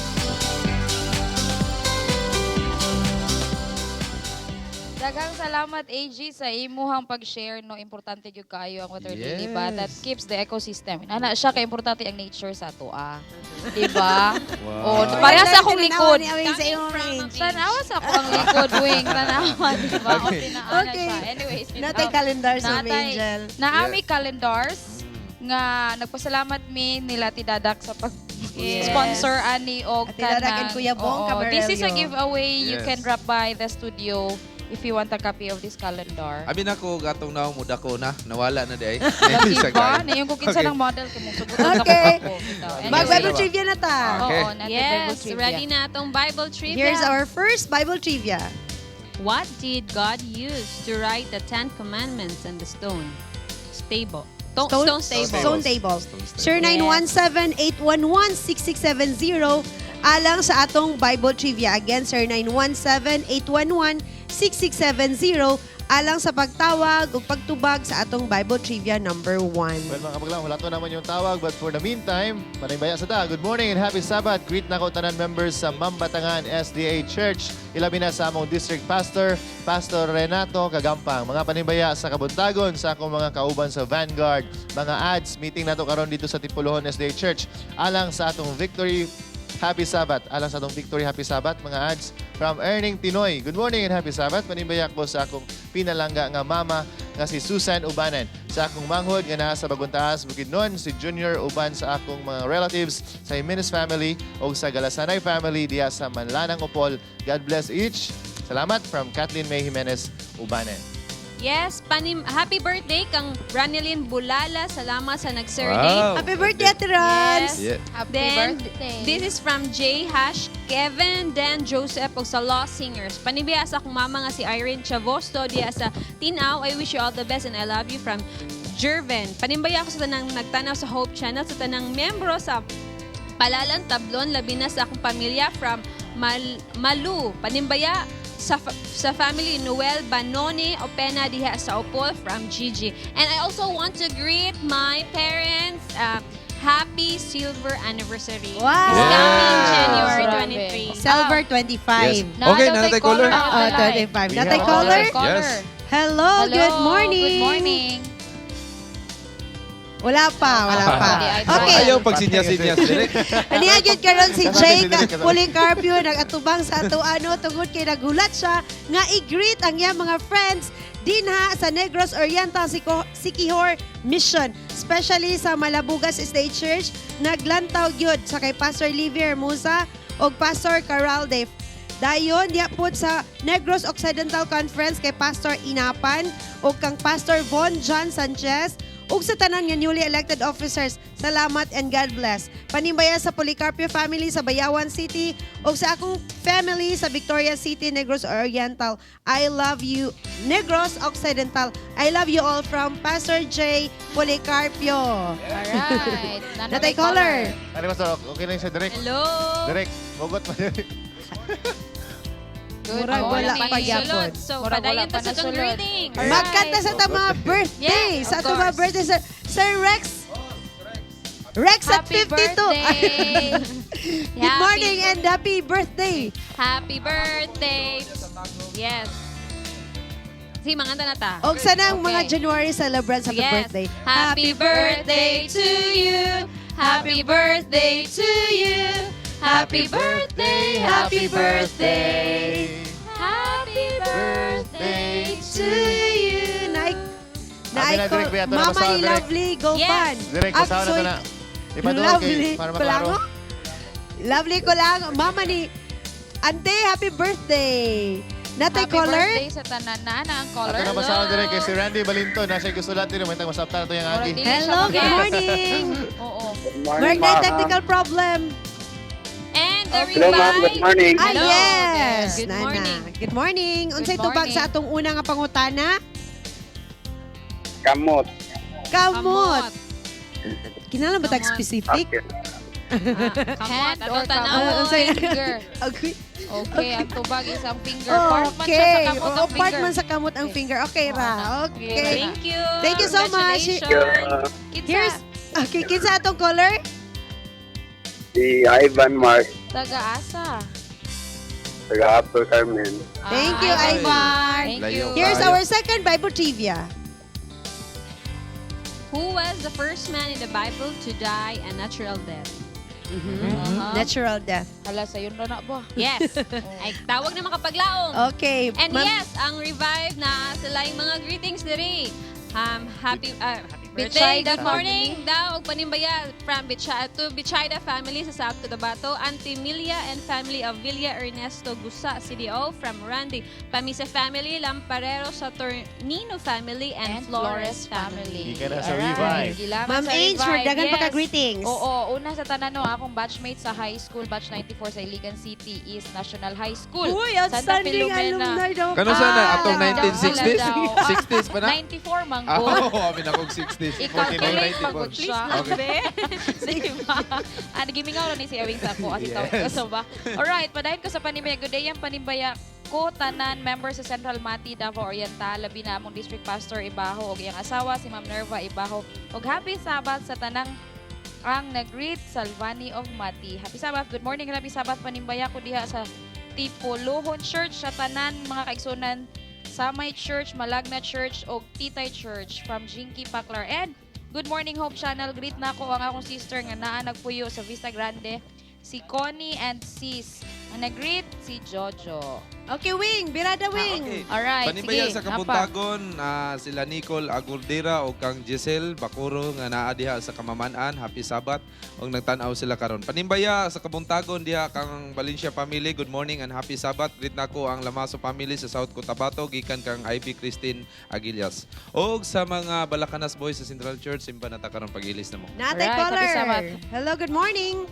Daghang salamat, AG, sa imuhang pag-share, no. Importante gyud kaayo ang water lily ba that keeps the ecosystem. Ana siya kay importante ang nature sa ato ah. Diba? Wow. Oh, para sa akong likod. Ni Awing sa imong range. Tanawa sa ako ang likod, wing. Tanawa, diba? Okay. Okay. Siya. Anyways, Natay calendar sa Natay- Angel. Naami calendars nga nagpasalamat mi nila Ti Dadak sa pag sponsor ani og Ate Dadak and Kuya Bong Oo. This is a Camarello. giveaway. You can drop by the studio if you want a copy of this calendar. Abi na ko gatong naong muda ko na nawala na di ay. Diba? Niyong kung kinsa ng model kay mong subutan na Okay. ko ako. Bitaw. Anyways. Mag-Bible trivia na ta. Okay. Oo, natin Bible Yes, trivia. ready na atong Bible trivia. Here's our first Bible trivia. What did God use to write the Ten Commandments on the stone? Stable. Stone table. Stone table. Sir 917-811-6670 alang sa atong Bible trivia. Again, sir 917-811-6670 alang sa pagtawag o pagtubag sa atong Bible trivia number 1. Well, mga kapaglaom, wala to naman yung tawag. But for the meantime, panimbaya sa ta. Good morning and happy Sabbath. Greet na ko tanan members sa Mambatangan SDA Church. Ilabi na sa among district pastor, Pastor Renato Kagampang. Mga panimbaya sa Kabuntagon, sa akong mga kauban sa Vanguard. Mga ads, meeting nato karon dito sa Tipulohon SDA Church. Alang sa atong Victory Happy Sabbath. Alang sa atong Victory Happy Sabbath, mga ads from Erning Tinoy. Good morning and happy Sabbath. Panimbaya ko sa akong pinalangga nga mama nga si Susan Ubanan. Sa akong manghod nga naa sa Bagong Taas, Bukidnon, si Junior Uban sa akong mga relatives, sa Jimenez family o sa Galasanay family diya sa Manlanang Opol. God bless each. Salamat from Kathleen May Jimenez Ubanan. Yes, happy birthday kang Ranilyn Bulala. Salamat sa nag-surname. Wow. Happy birthday, Ate Rans! Yes. Yeah. Happy Then, birthday. this is from J. Hash, Kevin, Dan, Joseph, ug sa Law Singers. Panibiya sa akong mama nga si Irene Chavosto diya sa Tinaw. I wish you all the best and I love you from Jerven. Panimbaya ako sa tanang nagtanaw sa Hope Channel, sa tanang membro sa Palalan Tablon, labi na sa akong pamilya from Malu. Panimbaya sa family Noel Banone Opena diha sa Opol from Gigi. And I also want to greet my parents. Happy silver anniversary. Wow! It's coming Yes. January Grabe. 23. Silver 25. Yes. Okay, Naa daw natay caller. Oo, 25. We Natay have caller? Caller. Yes. Hello, Hello, good morning. Good morning. Wala pa, wala pa. Okay. Ayaw pag sinyas-sinyas direk. Aniya gyud karon si Kasama si Jake Direk, kasama. Policarpio nagatubang sa ato ano tungod kay nagulat siya nga i-greet ang iyang mga friends dinha sa Negros Oriental Sikihor Mission, especially sa Malabugas State Church. Naglantaw gyud sa kay Pastor Livier Musa ug Pastor Caralde. Dayon diya pod sa Negros Occidental Conference kay Pastor Inapan ug kang Pastor Von John Sanchez ug sa tanan nga newly elected officers. Salamat and God bless. Panimbaya sa Policarpio family sa Bayawan City ug sa akong family sa Victoria City, Negros Oriental. I love you, Negros Occidental. I love you all from Pastor J. Policarpio. Alright. Natay caller. Ano, Pastor? Okay lang siya, Direk. Hello. Direk, mugot pa Direk. Good Murag wala morning. pa gyapon. So, Murag wala padayon pa ta sa itong nasulod. greetings. Alright. Magkanta sa tama birthday. Yes, sa of atong mga course. birthday, Sir, Sir Rex. Rex at Happy 52. birthday. Good morning and happy birthday. Happy birthday. Yes. Si manganta na ta. Og sa nang mga Okay. January celebrants, happy Yes. birthday. Happy birthday to you. Happy birthday to you. Happy birthday, happy birthday. Happy birthday to you. Naik Abi na, Naik Direk, Beato na Mama basahan, ni Direk. Lovely Gopan. Direk, basahan na to na. Ipadulog kay Lovely para maklaro. Kulango? Lovely ko lang. Mama ni Ante, happy birthday. Natay Happy caller? birthday sa tanan na ang caller. Ato na basahan direk kay si Randy Balinton. Nasa gusto lahat din. May masabtan na to yung agi. Murag dili siya Hello, good mag-guess. morning. Oo. Mark na technical problem. And the Hello, ma'am. Good morning. Ah, Hello. yes. Good Nana. morning. Good morning. Unsay Good tubag morning. sa atong una nga pangutana? Kamot. Kamot. Kinahanglan ba tag Kamot. specific? Okay. Kamot. Hand Ato or tanawon. Ah, unsay- finger. Okay. Okay, ang tubag isang finger. Part man siya sa Okay. kamot Oo, ang part finger. man sa kamot ang finger. Okay ra. Okay. Thank you. Thank you so much. Congratulations. Kinsa? Here's Okay, kinsa atong caller? Si Ivan Mark Taga-asa. Taga Upper Carmen. Thank you, Ivar. Thank you. Here's our second Bible trivia. Who was the first man in the Bible to die a natural death? Natural death. Hala, sayon ra na ba? Yes. Ay, tawag na makapaglaom. Okay. And yes, ang revive na sila yung mga greetings diri. Happy birthday. Bichayda Good morning daw og panimbaya from to Bichayda family sa South Cotabato, Auntie Milia and family of Villa Ernesto Gusa CDO from Randy, Pamisa family, Lamparero Saturnino family and And Flores Flores family. Gikan na sa Alright. Revive. Gilaman Ma'am sa Ange, Revive. daghan pa ka greetings. Oo, una sa tanan no, akong batchmate sa high school, batch 94 sa Iligan City East National High School. Uy, Santa outstanding Filomena. alumni daw. Kano sana? Ah, Atong 1960s? daw. 60s pa na? 94 man Ah, ko. oo, amin akong 60s. I-calculate 49, pagod siya. Okay. Diba? Ah, gimingaw na ni si Awing sa ako. Asi tawag ko Yes. sa ba? Alright, padayon ko sa panimbaya. Good day ang panimbaya ko tanan member sa Central Mati, Davao Oriental, labi na among district pastor Ibaho ug iyang asawa si Ma'am Nerva Ibaho. Ug happy Sabbath sa tanang ang nag-greet Salvani of Mati. Happy Sabbath. Good morning, happy Sabbath panimbaya ko diha sa Tipulohon Church sa tanan mga kaigsunan Samay Church, Malagna Church og Titay Church from Jinky Paklar. And good morning Hope Channel. Greet na ko ang akong sister nga naa nagpuyo sa Vista Grande, si Connie and Sis. Ang nag-greet si Jojo. Okay, Wing. Birada Wing. Okay. Alright, Panimbaya sige. sa Kabuntagon, sila Nicole Agurdera o kang Giselle Bakuro nga naa diha sa Kamaman-an. Happy Sabbath og nagtan-aw sila karon. Panimbaya sa Kabuntagon diha kang Valencia family, good morning and happy Sabbath. Greet nako ang Lamaso family sa South Cotabato gikan kang Ivy Christine Aguilias. Og sa mga Balakanas boys sa Central Church, simba na ta karon pag-ilis namo. Natay Alright, happy caller. Sabbath. Hello, good morning.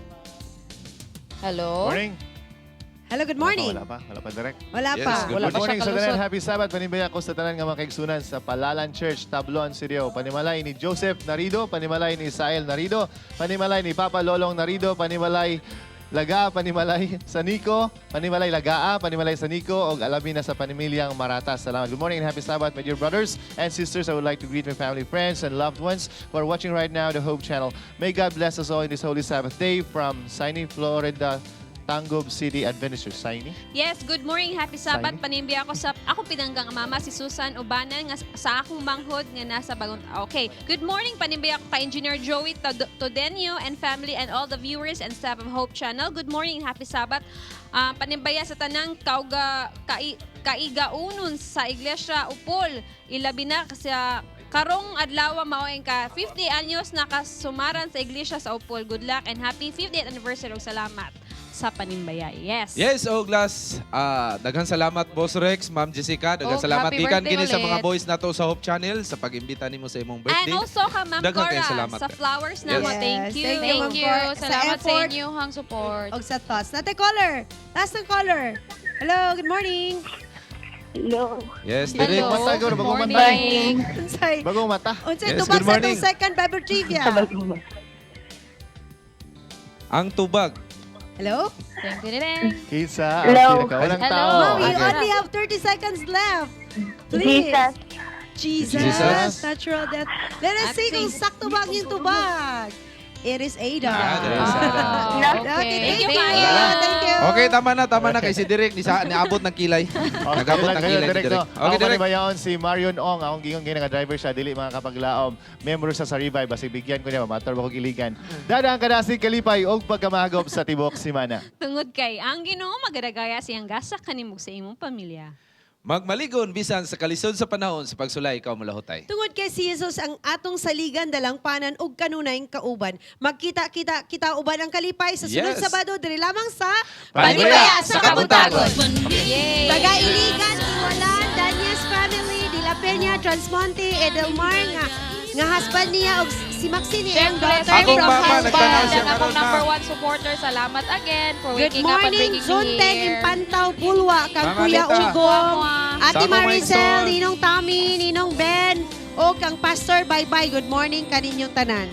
Hello. Morning. Hello, good morning. Wala pa, wala pa, direct. Wala Yes, pa. good Wala Good pa morning siya sa tanan. kalusot. Happy Sabbath. Panimbaya ko sa tanan nga mga kaigsunan sa Palalan Church, Tablon, Sirio. Panimalay ni Joseph Narido, panimalay ni Isael Narido, panimalay ni Papa Lolong Narido, panimalay Laga, panimalay Saniko, panimalay Lagaa, panimalay Saniko, og alabi na sa panimilyang Marata. Salamat. Good morning and happy Sabbath, my dear brothers and sisters. I would like to greet my family, friends, and loved ones who are watching right now the Hope Channel. May God bless us all in this holy Sabbath day from Sinai, Florida, Tangub City Adventist Church. Sinai? Yes, good morning. Happy Sabbath. Saini. Panimbi ako sa akong pinanggang mama si Susan Ubanan nga sa akong manghod nga nasa bagong. Okay. Good morning. Panimbi ako kay Engineer Joey Todenio and family and all the viewers and staff of Hope Channel. Good morning. Happy Sabbath. Panimbaya sa tanang kauga kaigaunon sa Iglesia Upol. Ilabi na sa karong adlaw mao ang ka 50 anyos na kasumaran sa Iglesia sa Upol. Good luck and happy 50th anniversary. Ug salamat sa panimbaya. Yes. Yes, og last, daghan salamat Boss Rex, Ma'am Jessica, daghan Og salamat happy gikan birthday kini sa mga ulit. boys nato sa Hope Channel sa pag-imbita nimo sa imong birthday. And also ka Ma'am Daghan Cora kayong salamat. sa flowers na mo. Yes. Thank you. Thank you, Thank Ma'am you. Cora. Sa Salamat sa effort. inyong support. Og sa thoughts. Natay caller. Last ng caller. Hello, good morning. Hello. Yes, direk. Hello. Mata, Good bagong mata. morning. Unsay? Bagong mata. Unsay Yes, tubag good sa atong morning. second Bible trivia? Ang tubag. Hello? Thank you, Ding. Kinsa Hello. ang pinakawalang Hello. tao. Ma'am, you Okay. only have 30 seconds left. Please. Jesus. Jesus. Jesus. Natural death. Let us see kung sakto ba ang iyong tubag. It is Ada. Ah, there is Ada. Okay, Okay. thank you. Thank you. Thank you. Okay, tama na kay si Direk ni sa niabot ng kilay. Okay, Nagabot lang ng kayo, kilay ni direct, Direk. no? Okay, Ako Direk. panibayaon si Marion Ong, akong gingon nga driver siya, dili mga kapaglaom. Membro siya sa Revive, basig bigyan ko niya, mamator ba ko giligan. Dadang kadasig kalipay og pagkamagop sa tibok simana. Tungod kay ang Ginoo magadagaya siyang gasa kanimog sa imong pamilya. Magmaligon bisan sa kalisod sa panahon sa pagsulay ikaw mulahutay. Tungod kay si Jesus ang atong saligan, dalangpanan ug kanunayng kauban. Magkita-kita kita uban ang kalipay sa sunod Yes. Sabado diri lamang sa Panimbaya sa Kabuntagon. Yay! Taga Iligan, Iwalan, Daniels Family, De La Peña, Transmonte, Edelmar nga nga husband niya og si Maxine ang Siyempre, daughter sa Akong from mama, husband. nagtanaw siya ang akong karon, ma. number one supporter. Salamat again for Good waking up and morning, bringing me Zone 10, here. Impantao, Bulwa, kang Mama Kuya Lita. Ugong, Ate Sa akong Maricel, maigsoon. Ninong Tommy, Ninong Ben, o kang Pastor, bye-bye. Good morning kaninyong tanan.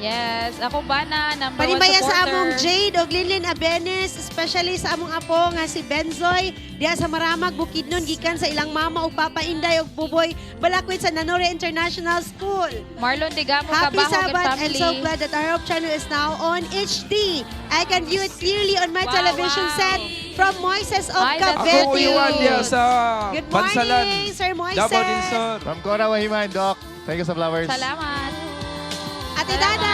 Yes, ako ba na number one Panimbaya supporter. sa among Jade og Linlin Abenes, especially sa among apo nga si Benzoy, diha sa Maramag, Bukidnon, gikan sa ilang mama ug papa Inday ug Buboy, Balakwit sa Nanore International School. Marlon Digamo, Happy Kabaho and Sabbath and family. so glad that our Hope Channel is now on HD. I can view it clearly on my Wow, television wow. set. From Moises of Ay, that's Cavite. Ako uyuan diya sa Good Bansalan. morning, Sir Moises. Davao del Sur. From Cora Wahiman, Doc. Thank you sa flowers. Salamat. Ate Dana,